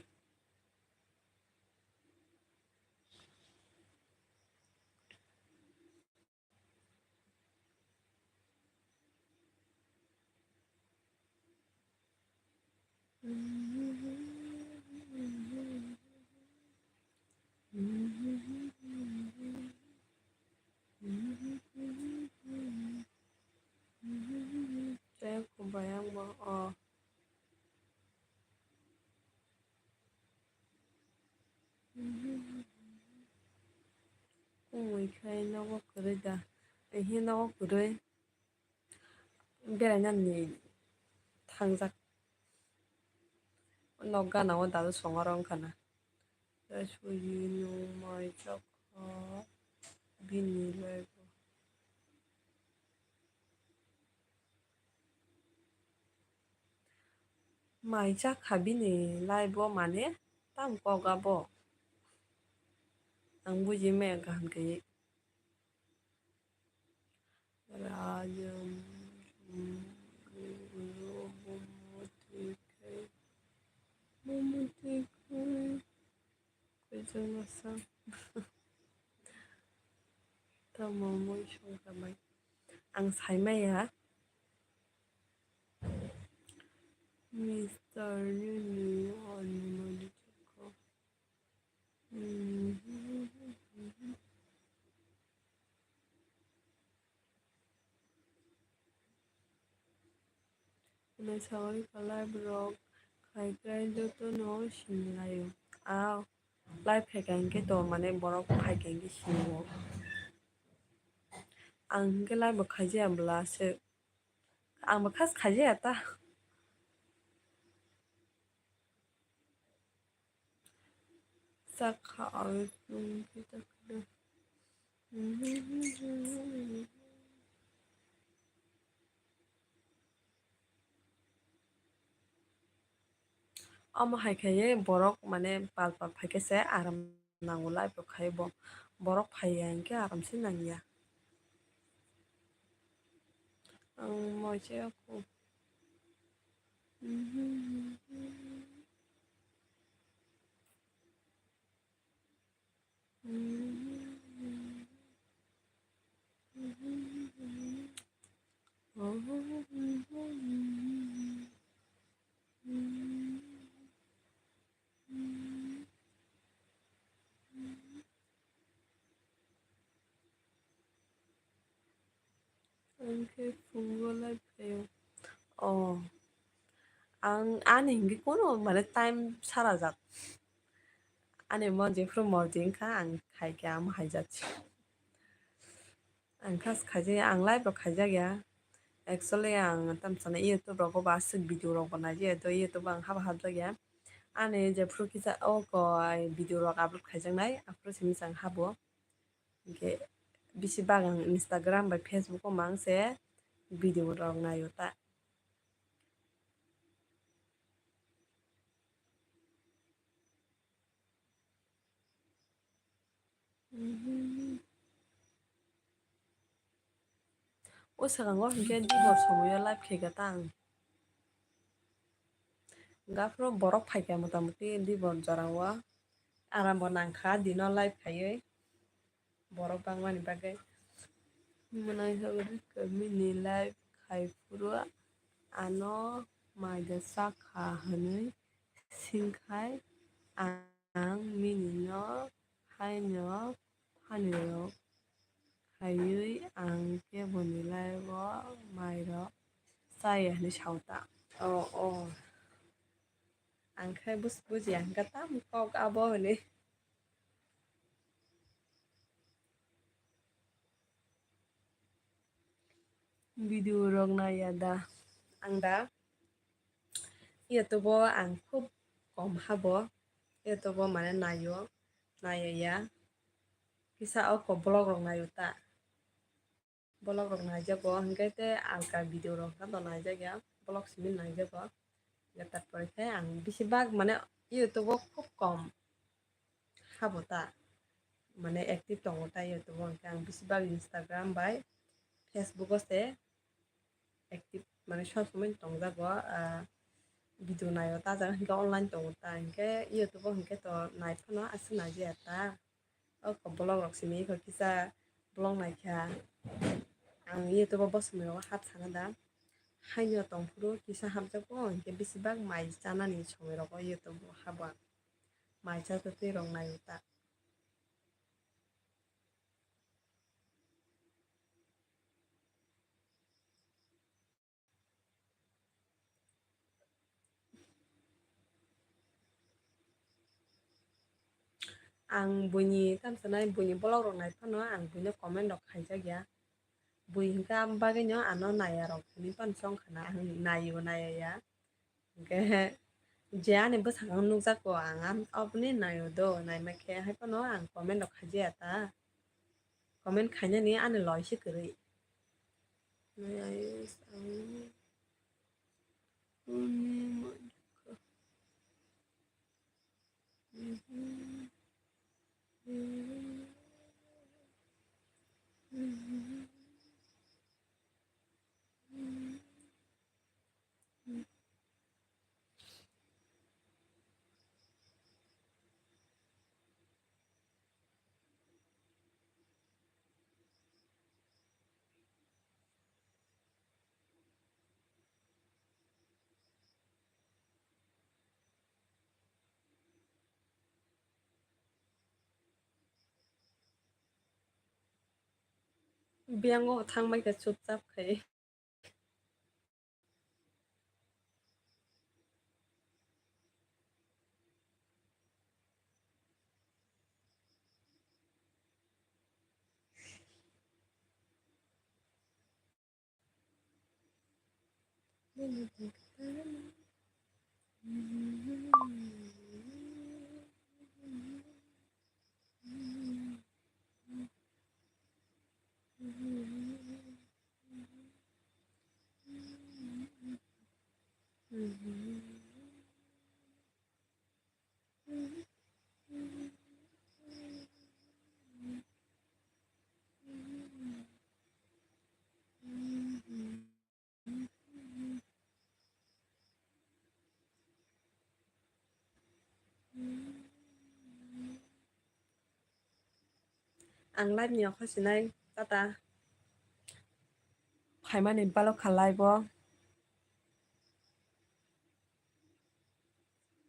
Tei kubai ang bo, o. Kumui khai nogo kwrwi da. Ehe nogo kwrwi. Berainani thangjak. Nok gana o dadu songaro wngkha na. Tei suji nwng mai chakha bini life o. Mai chakha bini life o mane tam kok abo. Ang buji maya kaham khe. Rajam, bomo twi khai, bomo twi khai, kaijaknasa. Tamo mui songkha bai. Ang saimaya. Mister Nini Onimoni Chakra. Naisawai live rok khai khai jotono sinilaio. Ah, live khaikha hinkhe to mane borok khaikha hinkhe sinio. Ang hinkhe live bo khaijaya bwla se. Ang bo khas khaijaya ta. Sakha ang nungkhe takle. Omo hai khe borok mane pal pal phaikhe se aram nango live rok khai bo. Borok phaiya hinkhe aram se nangya. Ang moise aku. Ang khe phungo live khaio. Oh. Ang ani hinwi kono mane time sarajak. Ani mo jephru morjing kha ang khaikhe amo haijak. Ang khas khaijak ya, ang live rok khaijak ya. Actually ang tamsana YouTube rogo ba aswk video rok bo naijak ya, to YouTube ang haba hapjak ya. Ani jephru kisa o ko ai video rok upload khaijaknai, aphuru simi chang habo. Hinkhe bisi bak ang Instagram bai Facebook o mang se video rok naio ta. O swkango hinkhe dibor somoyo live khaikha ta ang. Gaphuru borok phaikha mota moti dibor jorao. Arambo nangkha dino live khaiwi. Borok bangmani bagwi. Mwnai hwnwi mini live khai phuru ano maida chakha hwnwi singkhai ang minino haino phanirok khaiwi ang keboni live o mairok chaya hwnwi sao ta. O, o. Ang khe bus-, bujiya hwnkha tamo kok abo hwnwi. Video rok naiya da ang da. YouTube o ang khub kom habo. YouTube o mane naio, naiya ya. Kisa o ko vlog rok naio ta. Vlog rok naijago, hinkhe tei alka video rok khe bo naijakya, vlog simi naijago. Hinkhe tarpore khe ang bisi bak mane YouTube o khub kom habo ta, mane active tongo ta YouTube o, hinkhe ang bisi bak Instagram bai Facebook o se active mane sob somoi tongjago, ah, video naio ta jaga hinkhe online tongo ta, hinkhe YouTube o hinkhe to nai phano aswk naijaya ta. O vlog rok simi kisa vlog naikha. Ang YouTube o bo somoi rogo hap sana da. Haino tongphuru kisa hapjago, hinkhe bisi bak mai chanani somoi rogo YouTube o habo ang. Mai cha cha twi rok naio ta. Ang buini tamsa nai buini vlog rok nai phano ang buino comment rok khaijak ya. Bui hinkhe am bagwino ano naiya rok hinwi phano chong khana, ang naiyo naiya ya. Hinkhe je ani bwskango nukjak bo ang am-, aboni naio do, naima khe hai phano ang comment rok khaijaya ta. Comment khainani ani loi se kwrwi. Biyango thangbai kha chupchap khai. Ang live ni okho sinai tata. Phaimani balok kha live o.